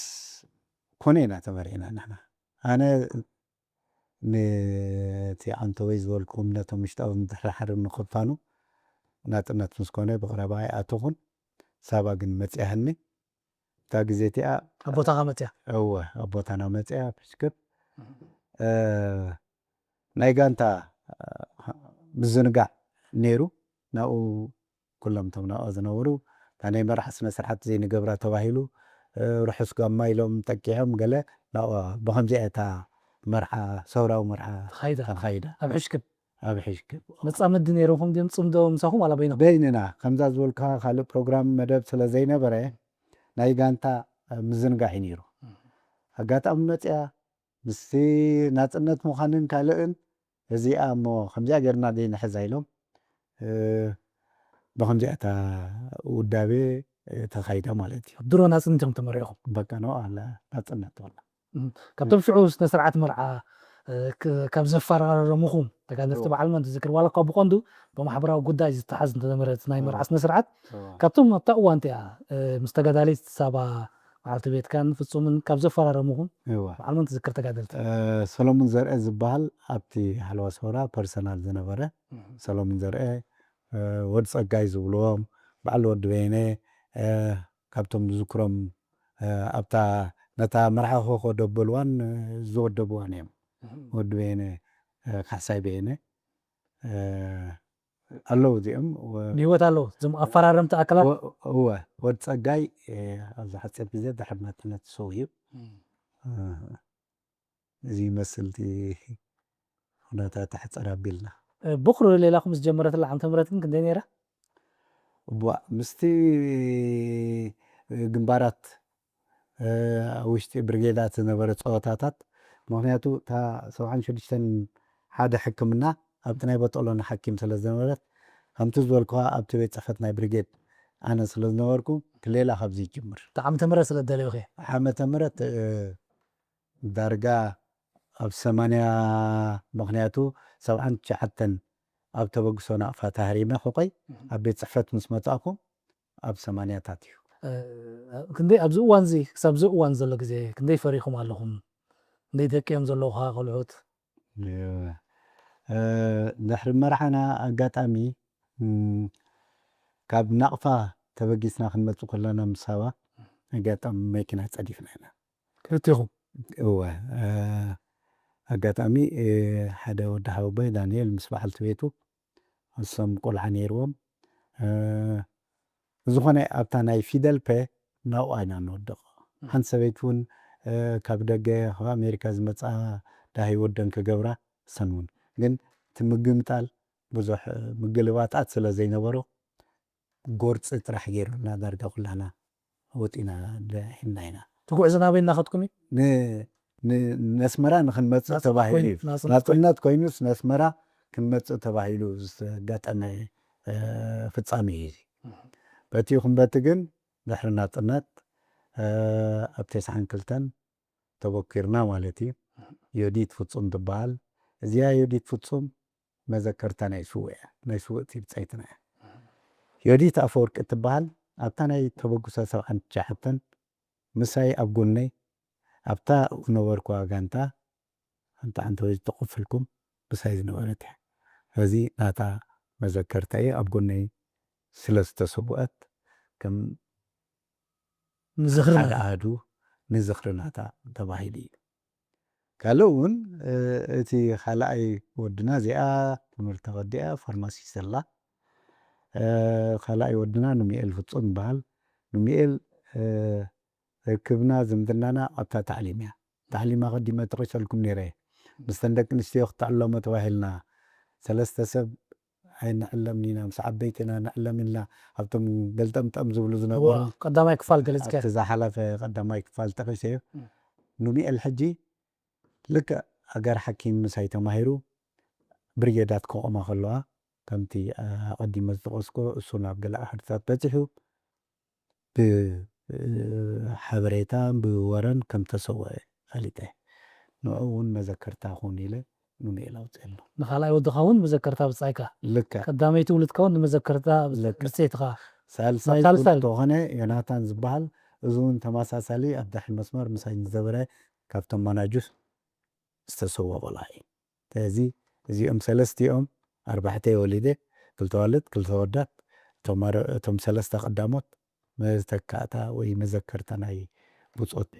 ኮነ ኢና ተመሪዕና ንሕና። ኣነ ነቲ ዓንተወይ ዝበልኩም ነቶም ውሽጣዊ ምድሕርሓር ንኽፋኑ ናፅነት ምስ ኮነ ብቐረባ ኣይኣተኹን። ሳባ ግን መፅያህኒ። እታ ግዜ እቲኣ ኣብ ቦታኻ መፅያ? እወ፣ ኣብ ቦታና መፅያ። ፍሽክር ናይ ጋንታ ምዝንጋዕ ነይሩ። ናብኡ ኩሎም እቶም ናብኣ ዝነበሩ፣ እታ ናይ መርዓ ስነ ስርዓት ዘይንገብራ ተባሂሉ፣ ርሑስ ጋማ ኢሎም ጠቂዖም ገለ። ናብኣ ብኸምዚኣ እታ መርዓ፣ ሰውራዊ መርዓ ተኻይዳ። ተኻይዳ። ኣብ ሕሽክብ? ኣብ ሕሽክብ። መጻምዲ ነይሮም ድዮም ጽምዶ ምሳኹም ዋላ በይንኹም? በይንና። ከምዛ ዝበልካ ካልእ ፕሮግራም መደብ ስለ ዘይነበረ፣ ናይ ጋንታ ምዝንጋዕ እዩ ነይሩ። ኣጋጣሚ መጽያ ምስቲ ናጽነት ምዃንን ካልእን፣ እዚኣ እሞ ከምዚኣ ጌርና ዘይንሕዛ ኢሎም፣ እ፣ ብኸምዚኣ እታ ውዳቤ፣ እ፣ ተኻይዳ ማለት እዩ። ድሮ ናጽነት ኢኹም ተመሪዕኹም? በቃ፣ ኖ፣ ኣላ ናጽነት፣ ዋላ። እም፣ ካብቶም ሽዑ ስነ ስርዓት መርዓ፣ እ፣ ክ-፣ ካብ ዘፈራረሙኹም ተጋደልቲ እዎ። በዓል መን ትዝክር? ዋላ እኳ ብቐንዱ ብማሕበራዊ ጉዳይ ዝተሓዝ እንተነበረ እቲ ናይ መርዓ እዎ። ስነ ስርዓት፣ እዎ። ካብቶም ኣብታ እዋን እቲኣ፣ እ፣ ምስ ተጋዳሊት ሳባ በዓልቲ ቤትካን ፍጹምን ካብ ዘፈራረሙኹም እዎ። በዓል መን ትዝክር ተጋደልቲ? እ፣ ሰሎሙን ዘርአ ዝበሃል ኣብቲ ሓለዋ ሰውራ ፐርሰናል ዝነበረ እም። ሰሎሙን ዘርአ፣ እ፣ ወዲ ጸጋይ ዝብልዎም፣ በዓል ወዲ በየነ፣ እ፣ ካብቶም ዝዝክሮም፣ እ፣ ኣብታ ነታ መርዓ ኮኾ ደበልዋን፣ እ፣ ዝወደብዋን እዮም። እም። ወዲ በየነ፣ እ፣ ካሕሳይ በየነ፣ እ፣ ኣለዉ እዚኦም። ወ-፣ ብህይወት ኣለዉ። እዞም ኣፈራረምቲ ኣካላት? ወ-፣ እወ፣ ወዲ ጸጋይ፣ እ፣ ኣብዚ ሓጺር ግዜ ድሕሪ ናጽነት ሰው እዩ። እም። እ፣ እዚ ይመስል እቲ ኩነታት ሕጽር ኣቢልና። እ፣ ቦኽሪ ሌላኹም ዝጀመረትላ ዓመተ ምህረት ግን ክንደይ ነይራ? እዋ፣ ምስቲ ግንባራት፣ እ፣ ኣብ ውሽጢ ብርጌዳት ዝነበረ ጸወታታት፣ ምኽንያቱ እታ ሰብዓን ሽዱሽተን ሓደ ሕክምና ኣብቲ ናይ በጠሎና ሓኪም ስለ ዝነበረት፣ ከምቲ ዝበልኩኻ ኣብቲ ቤት ጽሕፈት ናይ ብርጌድ ኣነ ስለ ዝነበርኩ፣ እቲ ሌላ ካብዚ ይጅምር። እታ ዓመተ ምህረት ስለ እትደልዮ እየ። ዓመተ ምህረት፣ እ፣ ዳርጋ ኣብ ሰማንያ፣ ምኽንያቱ ሰብዓን ትሽዓተን ኣብ ተበግሶ ናቕፋ ተሃሪመ ክቆይ፣ እህ። ኣብ ቤት ጽሕፈት ምስ መጻእኩ ኣብ ሰማንያታት እዩ። እ፣ ክንደይ ኣብዚ እዋን እዚ፣ ክሳብ እዚ እዋን ዘሎ ግዜ ክንደይ ፈሪኹም ኣለኹም? ክንደይ ደቂ እዮም ዘለዉኻ ቆልዑት? እ፣ ድሕሪ መርዓና ኣጋጣሚ፣ እም፣ ካብ ናቕፋ ተበጊስና ክንመጽእ ከለና፣ ምስ ሳባ ኣጋጣሚ መኪና ጸዲፍና ኢና። ክልቲኹም? እወ። ኣጋጣሚ ሓደ ወዲ ሓወቦይ ዳንኤል ምስ በዓልቲ ቤቱ፣ እሶም ቆልዓ ነይርዎም። ዝኾነ ኣብታ ናይ ፊደል ፐ ናብኡ ኢና ንወድቕ። ሓንቲ ሰበይቲ እውን ካብ ደገ፣ ካብ ኣሜሪካ ዝመፃ ዳህይ ወደን ክገብራ፣ እሰን እውን ግን እቲ ምግምጣል ብዙሕ ምግልባጣት ስለ ዘይነበሮ፣ ጎርፂ ጥራሕ ገይሩና ዳርጋ ኩላና ወፂና ሒና ኢና። እቲ ጉዕዞ ናበይ እናኸድኩም እዩ? ነስመራ ንክንመፅእ ተባሂሉ እዩ። ናፅነት ኮይኑስ ነስመራ ክንመፅእ ተባሂሉ ዝተጋጠመ ፍፃሜ እዩ። በቲ ይኹን በቲ ግን ድሕሪ ናፅነት ኣብ ተስዓን ክልተን ተበኪርና ማለት እዩ። ዮዲት ፍፁም ትበሃል። እዚኣ ዮዲት ፍፁም መዘከርታ ናይ ስውእ እያ፣ ናይ ስውእቲ ብፀይትና እያ። ዮዲት ኣፈወርቂ እትበሃል ኣብታ ናይ ተበግሶ ሰብዓን ትሽዓተን ምሳይ ኣብ ጎነይ ኣብታ ዝነበርኩዋ ጋንታ ሓንቲ ሓንቲ ወይ ዝተቆፈልኩም ምሳይ ዝነበረት እያ። እዚ ናታ መዘከርታ እዩ። ኣብ ጎነይ ስለ ዝተሰውአት ከም ንዝኽሪ ሓደ ናታ። ኣሃዱ ንዝኽሪ ናታ ተባሂሉ እዩ። ካልእ እውን እቲ ካልኣይ ወድና እዚኣ ትምህርቲ ተወዲኣ ፋርማሲስት ዘላ ካልኣይ ወድና ኑሚኤል ፍጹም ይበሃል። ኑሚኤል ርክብና ዝምድናና ኣብታ ታዕሊም እያ። ታዕሊም ኣቐዲመ ጠቒሰልኩም ነይረ። ምስተን ደቂ ኣንስትዮ ክትዕለሞ ተባሂልና ሰለስተ ሰብ ኣይንዕለምን ኢና፣ ምስ ዓበይትና ንዕለም ኢልና ኣብቶም ገልጠምጠም ዝብሉ ዝነበሩ ቀዳማይ ክፋል ገለጽከ ኣብቲ ዝሓለፈ ቀዳማይ ክፋል ጠቒሰዮ። ኑሚኤል ሕጂ ልክዕ ኣጋር ሓኪም ምሳይ ተማሂሩ ብርጌዳት ከቆማ ከለዋ ከምቲ ኣቐዲመ ዝጠቐስኮ እሱ ናብ ገለ ዓድታት በፂሑ ብሓበሬታን ብወረን ከም ተሰወአ ፈሊጠ። ንዑ እውን መዘከርታ ኩን ኢለ ኑሚኤል ኣውፅኤሉ። ንኻልኣይ ወድኻ እውን መዘከርታ ብጻይካ። ልክዕ። ቀዳመይቲ ውልድካ እውን ንመዘከርታ ልክዕ። ብጽይትኻ። ሳልሳይ ሳልሳይ። ዝኾነ ዮናታን ዝበሃል እዚ እውን ተመሳሳሊ ኣብ ዳሕን መስመር ምሳይ ዝነበረ ካብቶም ማናጁስ ዝተሰወ ቆልዓ እዩ። ስለዚ እዚኦም ሰለስቲኦም ኣርባዕተ ወሊደ ክልተ ዋልድ ክልተ ወዳት እቶም ኣረ- እቶም ሰለስተ ቀዳሞት መተካእታ ወይ መዘከርታ ናይ ብጾት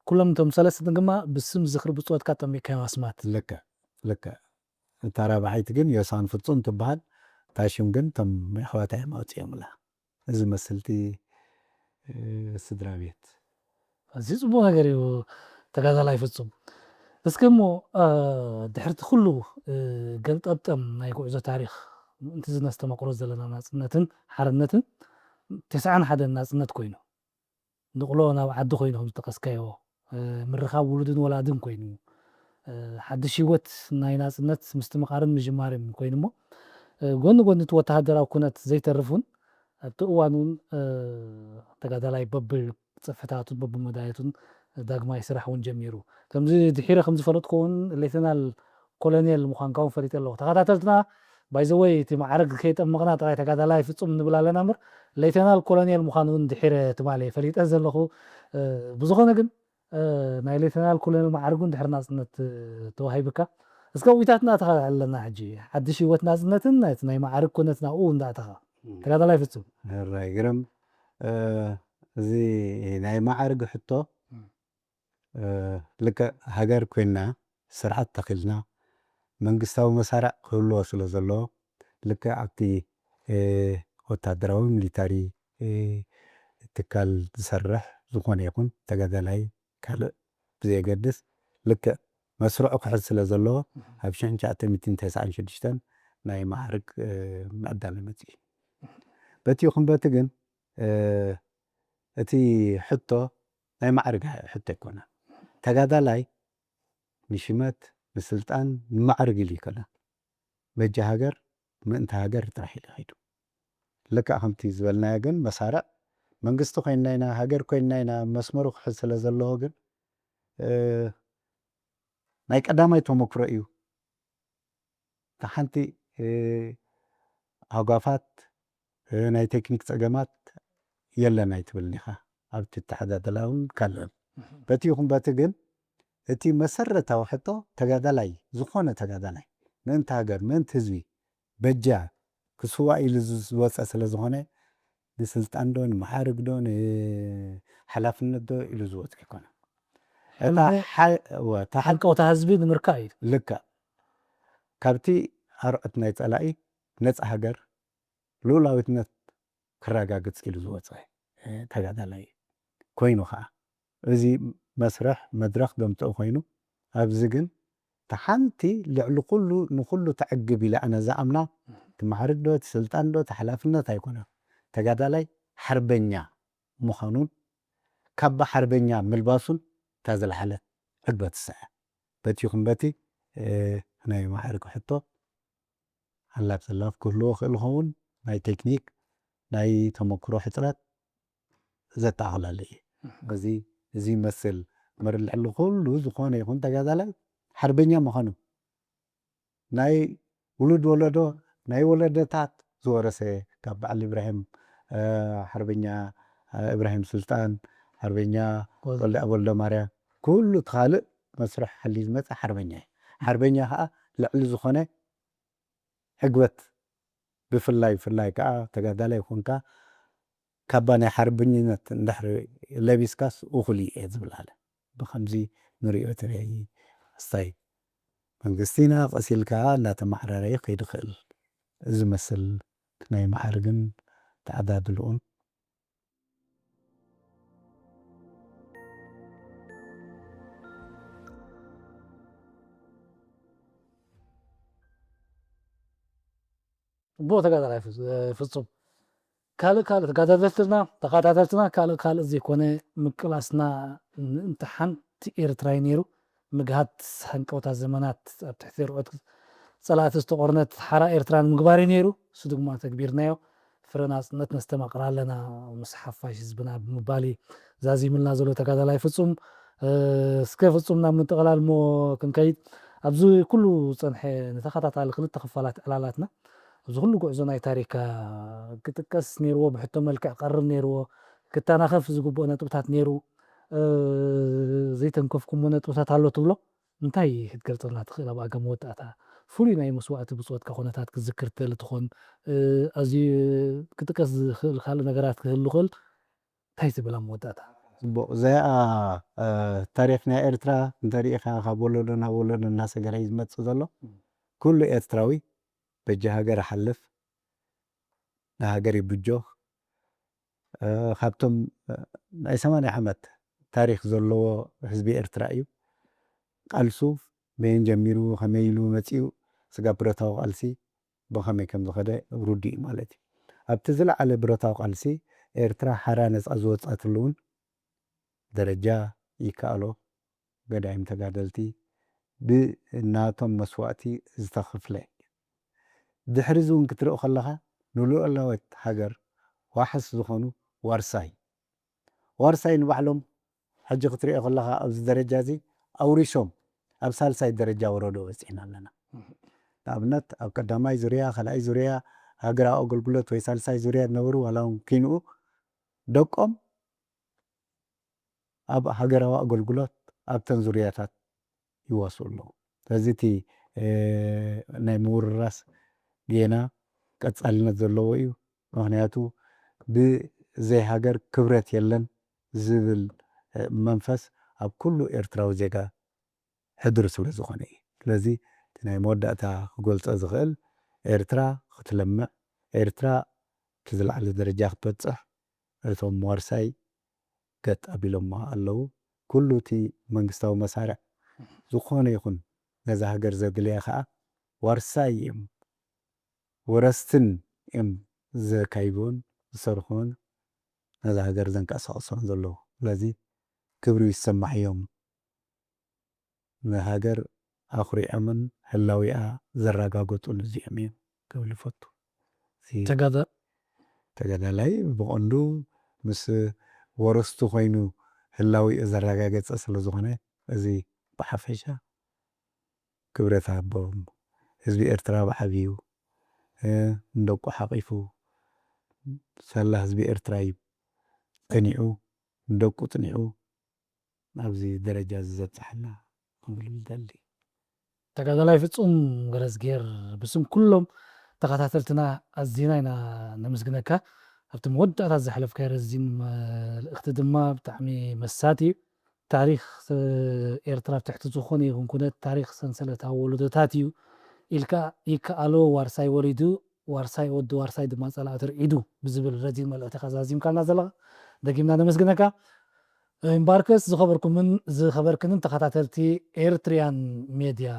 ኩሎም እቶም ሰለስትን ድማ ብስም ዝኽሪ ብፅወትካ ጠሚቅካዮም ኣስማት። ልክዕ ልክዕ እታ ራብዓይቲ ግን ዮሳን ፍጹም ትበሃል እታ ሽም ግን እቶም ኣሕዋታ እዮም ኣውፅኦምላ እዚ መስልቲ ስድራ ቤት ኣዝዩ ፅቡቅ ነገር እዩ ተጋዳላይ ፍጹም። እስከ እሞ ድሕርቲ ኩሉ ገልጠብጠም ናይ ጉዕዞ ታሪኽ ምእንቲ ዝነስተማቕሮ ዘለና ናፅነትን ሓርነትን ተስዓን ሓደን ናፅነት ኮይኑ ንቕሎ ናብ ዓዲ ኮይኑ ከም ዝጠቐስካዮ ምርኻብ ውሉድን ወላድን ኮይኑ ሓድሽ ህይወት ናይ ናፅነት ምስትምቓርን ምጅማርን ኮይኑ እሞ ጎኒ ጎኒ እቲ ወተሃደራዊ ኩነት ዘይተርፍ እውን ኣብቲ እዋን እውን ተጋዳላይ በብፅፍሕታቱን በብመዳየቱን ዳግማይ ስራሕ እውን ጀሚሩ። ከምዚ ድሒረ ከም ዝፈለጥኩ እውን ሌተናል ኮሎኔል ምዃንካ እውን ፈሊጠ ኣለኹ። ተኸታተልትና ባይዘወይ እቲ ማዕረግ ከይጠመቕና ጥራይ ተጋዳላይ ፍጹም ንብል ኣለና እምበር ሌተናል ኮሎኔል ምዃኑ እውን ድሒረ ትማሊ ፈሊጠ ዘለኹ። ብዝኾነ ግን ናይ ሌተናል ኮሎኔል ማዕርግ እውን ድሕሪ ናፅነት ተዋሂብካ እስከ ውይታትና ተኸታተለና ሕጂ ሓድሽ ህይወት ናፅነትን ናይቲ ናይ ማዕርግ ኩነት ናብኡ እንዳእተኻ ተጋዳላይ ፍጹም ራይ ግርም እዚ ናይ ማዕርግ ሕቶ ልክዕ ሃገር ኮይና ስርዓት ተኺልና መንግስታዊ መሳርዕ ክህልዎ ስለ ዘለዎ ልክዕ ኣብቲ ወታደራዊ ሚሊታሪ ትካል ዝሰርሕ ዝኾነ ይኹን ተጋዳላይ ካልእ ብዘየገድስ ልክዕ መስርዑ ክሕዝ ስለ ዘለዎ ኣብ ሽሕን ትሽዓተ ሚእትን ተስዓን ሽዱሽተን ናይ ማዕርግ ምዕዳል መፅኢ በቲ ይኹን በቲ ግን እቲ ሕቶ ናይ ማዕርግ ሕቶ ኣይኮነን። ተጋዳላይ ንሽመት ንስልጣን ንማዕርግ ኢሉ ኣይኮነን። በጃ ሃገር ምእንቲ ሃገር ጥራሕ ኢሉ ኸይዱ። ልክዕ ከምቲ ዝበልናዮ ግን መሳርዕ መንግስቲ ኮይንና ኢና፣ ሃገር ኮይንና ኢና፣ መስመሩ ክሕዝ ስለ ዘለዎ ግን ናይ ቀዳማይ ተመክሮ እዩ። እታ ሓንቲ ሃጓፋት ናይ ቴክኒክ ፀገማት የለን ኣይትብልን ኢኻ ኣብቲ ተሓዳደላ እውን ካልእን በቲ ይኹን በቲ ግን እቲ መሰረታዊ ሕቶ ተጋዳላይ ዝኾነ ተጋዳላይ ምእንቲ ሃገር ምእንቲ ህዝቢ በጃ ክስዋእ ኢሉ ዝወፀ ስለ ዝኾነ ንስልጣን ዶ፣ ንመዓርግ ዶ፣ ንሓላፍነት ዶ ኢሉ ዝወጽእ ኣይኮነን። እታ ሕልሚ ሓ-፣ እወ፣ እታ ሓ-፣ ሓንቀውታ ህዝቢ ንምርካብ እዩ። ልክዕ ካብቲ ኣርዑት ናይ ጸላኢ ነጻ ሃገር ልኡላዊትነት ክረጋግጽ ኢሉ ዝወጸ፣ እ፣ ተጋዳላይ ኮይኑ ኸዓ፣ እዚ መስርሕ መድረኽ ዘምጽኦ ኮይኑ፣ ኣብዚ ግን እታ ሓንቲ ልዕሊ ኩሉ ንኹሉ ተዕግብ ኢለ ኣነ ዝኣምና፣ እቲ ማዕርግ ዶ፣ እቲ ስልጣን ዶ፣ እቲ ሓላፍነት ኣይኮነን። ተጋዳላይ ሓርበኛ ምዃኑን ካባ ሓርበኛ ምልባሱን እታ ዝለዓለት ዕግበት እሳ እያ። በቲኹም በቲ፣ እ፣ ናይ ማዕርግ ሕቶ ሃላፍ ዘላፍ ክህልዎ ክእል ይኸውን፣ ናይ ቴክኒክ፣ ናይ ተመክሮ ሕጽረት ዘጠቓለለ እዩ። እዚ፣ እዚ ይመስል እምበር ልዕሊ ኩሉ ዝኾነ ይኹን ተጋዳላይ ሓርበኛ ምዃኑ ናይ ውሉድ ወለዶ፣ ናይ ወለዶታት ዝወረሰ ካብ በዓል ኢብራሂም፣ እ፣ ሓርበኛ፣ እ፣ ኢብራሂም ሱልጣን፣ ሓርበኛ ወዘ- ወልደ፣ ወልደ ማርያም፣ ኩሉ እቲ ካልእ መስርሕ ሓልዩ ዝመጸ ሓርበኛ እዩ። ሓርበኛ ከዓ ልዕሊ ዝኾነ ዕግበት፣ ብፍላይ፣ ብፍላይ ከዓ ተጋዳላይ ኮንካ ካባ ናይ ሓርበኝነት እንድሕሪ ለቢስካስ እኹል እዩ እየ ዝብል ኣለ። ብኸምዚ ንሪኦ ትረይ እስታይ መንግስቲና ቀስ ኢልካ እናተማሕረረ ይኸይድ ይኽእል። እዚ መስል ናይ ማዕርግን ተዓዳድልኡን። ጽቡቕ ተጋዳላይ ፍጹ-፣ ፍጹም። ካልእ ካልእ ተጋዳደልትና፣ ተኸታተልትና ካልእ ካልእ ዘይኮነ ምቅላስና ምእንቲ ሓንቲ ኤርትራ እዩ ነይሩ። ምግሃት ሃንቀውታ ዘመናት ኣብ ትሕቲ ርዑት ጸላእቲ ዝተቖርነት ሓራ ኤርትራ ንምግባር እዩ ነይሩ። እሱ ድማ ተግቢርናዮ። ፍረ ናጽነት ነስተማቕር ኣለና ምስ ሓፋሽ ህዝብና ብምባል እዩ ዛዚምልና ዘሎ ተጋዳላይ ፍጹም። እ፣ እስከ ፍጹም ናብ ምጥቕላል እሞ ክንከይድ፣ ኣብዚ ኩሉ ዝጸንሐ ንተኸታታሊ ክልተ ክፋላት ዕላላትና፣ ኣብዚ ኩሉ ጉዕዞ ናይ ታሪካ ክጥቀስ ነይርዎ፣ ብሕቶ መልክዕ ክቐርብ ነይርዎ፣ ክተናኸፍ ዝግብኦ ነጥብታት ነይሩ፣ እ፣ ዘይተንከፍኩሞ ነጥብታት ኣሎ ትብሎ? እንታይ ክትገልጸልና ትኽእል? ኣብ ኣጋ መወዳእታ ፍሉይ ናይ መስዋእቲ ብጾትካ ኩነታት ክትዝክር ትኽእል ትኾን? እ፣ ኣዝዩ ክጥቀስ ዝኽእል ካልእ ነገራት ክህሉ ይኽእል? እንታይ ትብል ኣብ መወዳእታ? ጽቡቕ። እዚኣ፣ እ፣ ታሪኽ ናይ ኤርትራ እንተሪኢኻ ካብ ወለዶ ናብ ወለዶ እናሰገረ እዩ ዝመጽእ ዘሎ። እም። ኩሉ ኤርትራዊ በጃ ሃገር ይሓልፍ፣ ንሃገር ይብጆ። እ፣ ካብቶም፣ እ፣ ናይ ሰማንያ ዓመት ታሪኽ ዘለዎ ህዝቢ ኤርትራ እዩ። ቃልሱ በየን ጀሚሩ፣ ከመይ ኢሉ መጺኡ፣ ስጋብ ብረታዊ ቃልሲ ብኸመይ ከም ዝኸደ ርዱእ እዩ ማለት እዩ። ኣብቲ ዝለዓለ ብረታዊ ቃልሲ ኤርትራ ሓራ ነጻ ዝወጻትሉ እውን ደረጃ ይከኣሎ። ገዳይም ተጋደልቲ ብናቶም መስዋእቲ ዝተኸፍለ። ድሕሪ እዚ እውን ክትርኢ ከለኻ ንሉኣላዊት ሃገር ዋሕስ ዝኾኑ ዋርሳይ፣ ዋርሳይ ንባዕሎም ሕጂ ክትሪኦ ከለኻ ኣብዚ ደረጃ እዚ ኣውሪሶም ኣብ ሳልሳይ ደረጃ ወረዶ በጺሕና ኣለና። ንኣብነት ኣብ ቀዳማይ ዙርያ፣ ካልኣይ ዙርያ ሃገራዊ ኣገልግሎት ወይ ሳልሳይ ዙርያ ዝነበሩ ዋላ እውን ኪንኡ ደቆም ኣብ ሃገራዊ ኣገልግሎት ኣብተን ዙርያታት ይዋስኡ ኣለዉ። ስለዚ እቲ፣ እ፣ ናይ ምውርራስ ጌና ቀጻልነት ዘለዎ እዩ። ምኽንያቱ ብዘይ ሃገር ክብረት የለን ዝብል፣ እ፣ መንፈስ ኣብ ኩሉ ኤርትራዊ ዜጋ ሕዱር ስለ ዝኾነ እዩ። ስለዚ እቲ ናይ መወዳእታ ክገልጾ ዝኽእል ኤርትራ ክትለምዕ፣ ኤርትራ እቲ ዝለዓለ ደረጃ ክትበጽሕ እቶም ዋርሳይ ገጥ ኣቢሎማ ኣለዉ። ኩሉ እቲ መንግስታዊ መሳርዕ ዝኾነ ይኹን ነዛ ሃገር ዘድልያ ከኣ ዋርሳይ እዮም፣ ወረስትን እዮም ዘካይብዎን ዝሰርሕዎን ነዛ ሃገር ዘንቀሳቕስዎን ዘለዉ። ስለዚ ክብሪ ይሰማዕ እዮም። ንሃገር ኣኹሪዖምን ህላዊኣ ዘረጋገጹን እዚኦም እዮም ክብል ይፈቱ። እዚ ተጋዳ-፣ ተጋዳላይ ብቐንዱ ምስ ወረስቱ ኮይኑ ህላዊኡ ዘረጋገጸ ስለ ዝኾነ፣ እዚ ብሓፈሻ ክብረት ሃቦም። ህዝቢ ኤርትራ ብዓብዩ፣ እ፣ ንደቁ ሓቒፉ፣ ሳላ ህዝቢ ኤርትራ እዩ ጸኒዑ፣ ንደቁ ጽኒዑ፣ ኣብዚ ደረጃ እዚ ዘብጽሓና ክብል ይደሊ። ተጋዳላይ ፍጹም ገረዝጌር፣ ብስም ኩሎም ተኸታተልትና ኣዚና ኢና ነመስግነካ። ኣብቲ መወዳእታ ዘሕለፍካዮ ረዚን መልእኽቲ ድማ ብጣዕሚ መሳጢ እዩ። ታሪኽ ኤርትራ ኣብ ትሕቲ ዝኾነ ይኹን ኩነት ታሪኽ ሰንሰለታዊ ወለዶታት እዩ ኢልካ ይከኣሎ። ዋርሳይ ወሊዱ ዋርሳይ ወዲ ዋርሳይ ድማ ጸላእቲ ርዒዱ ብዝብል ረዚን መልእኽቲ ኢኻ ዛዚምካልና ዘለኻ፣ ደጊምና ነመስግነካ። እምበኣርከስ ዝኸበርኩምን ዝኸበርክንን ተኸታተልቲ ኤርትሪያን ሜድያ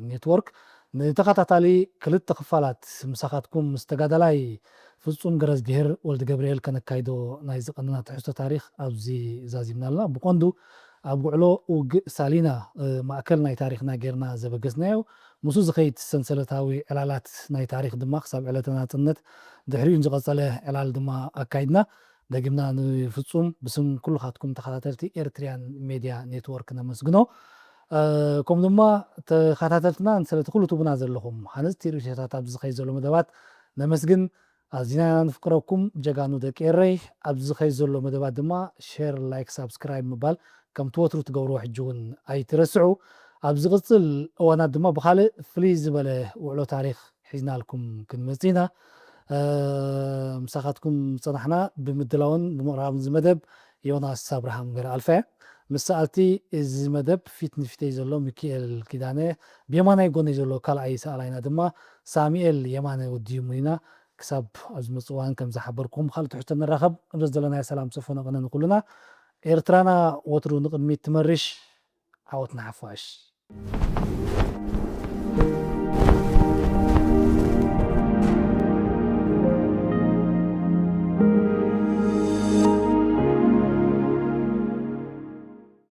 ኔትወርክ፣ ንተኸታታሊ ክልተ ክፋላት ምሳኻትኩም ምስ ተጋዳላይ ፍጹም ገረዝግሄር ወልደገብርኤል ከነካይዶ ናይ ዝቐነና ትሕዝቶ ታሪኽ ኣብዚ ዛዚምና ኣለና። ብቐንዱ ኣብ ውዕሎ ውግእ ሳሊና ማእከል ናይ ታሪኽና ጌርና ዘበገስናዮ፣ ምስኡ ዝኸይድ ሰንሰለታዊ ዕላላት ናይ ታሪኽ ድማ ክሳብ ዕለተ ናጽነት ድሕሪኡን ዝቐጸለ ዕላል ድማ ኣካይድና። ደጊምና ንፍጹም ብስም ኩልኻትኩም ተኸታተልቲ ኤርትሪያን ሜድያ ኔትወርክ ነመስግኖ። ከምኡ ድማ ተኸታተልትና ንሰለቲ ኩሉ ትቡና ዘለኹም ሃነፅቲ ርእይቶታት ኣብዚ ዝኸይድ ዘሎ መደባት ነመስግን። ኣዚና ኢና ንፍቅረኩም ጀጋኑ ደቂ ኤረይ። ኣብዚ ዝኸይድ ዘሎ መደባት ድማ ሼር፣ ላይክ፣ ሳብስክራይብ ምባል ከምቲ ወትሩ ትገብርዎ ሕጂ እውን ኣይትረስዑ። ኣብ ዝቕፅል እዋናት ድማ ብኻልእ ፍልይ ዝበለ ውዕሎ ታሪኽ ሒዝናልኩም ክንመጽእ ኢና። ምሳኻትኩም ዝጸናሕና ብምድላውን ብምቕራብን እዚ መደብ ዮናስ ኣብርሃም ገረኣልፋ እየ። ምስ ሰኣልቲ እዚ መደብ ፊት ንፊተይ ዘሎ ሚኪኤል ኪዳነ፣ ብየማናይ ጎነይ ዘሎ ካልኣይ ሰኣላይና ድማ ሳሙኤል የማነ ወዲ ሙኒና። ክሳብ ኣብ ዝመጽእ እዋን ከም ዝሓበርኩም ካልእ ትሕዝቶ ንራኸብ። ኣብ ዘለናዮ ሰላም ሰፈኖ ቀነ ንኹልና። ኤርትራና ወትሩ ንቕድሚት ትመርሽ። ዓወት ንሓፋሽ።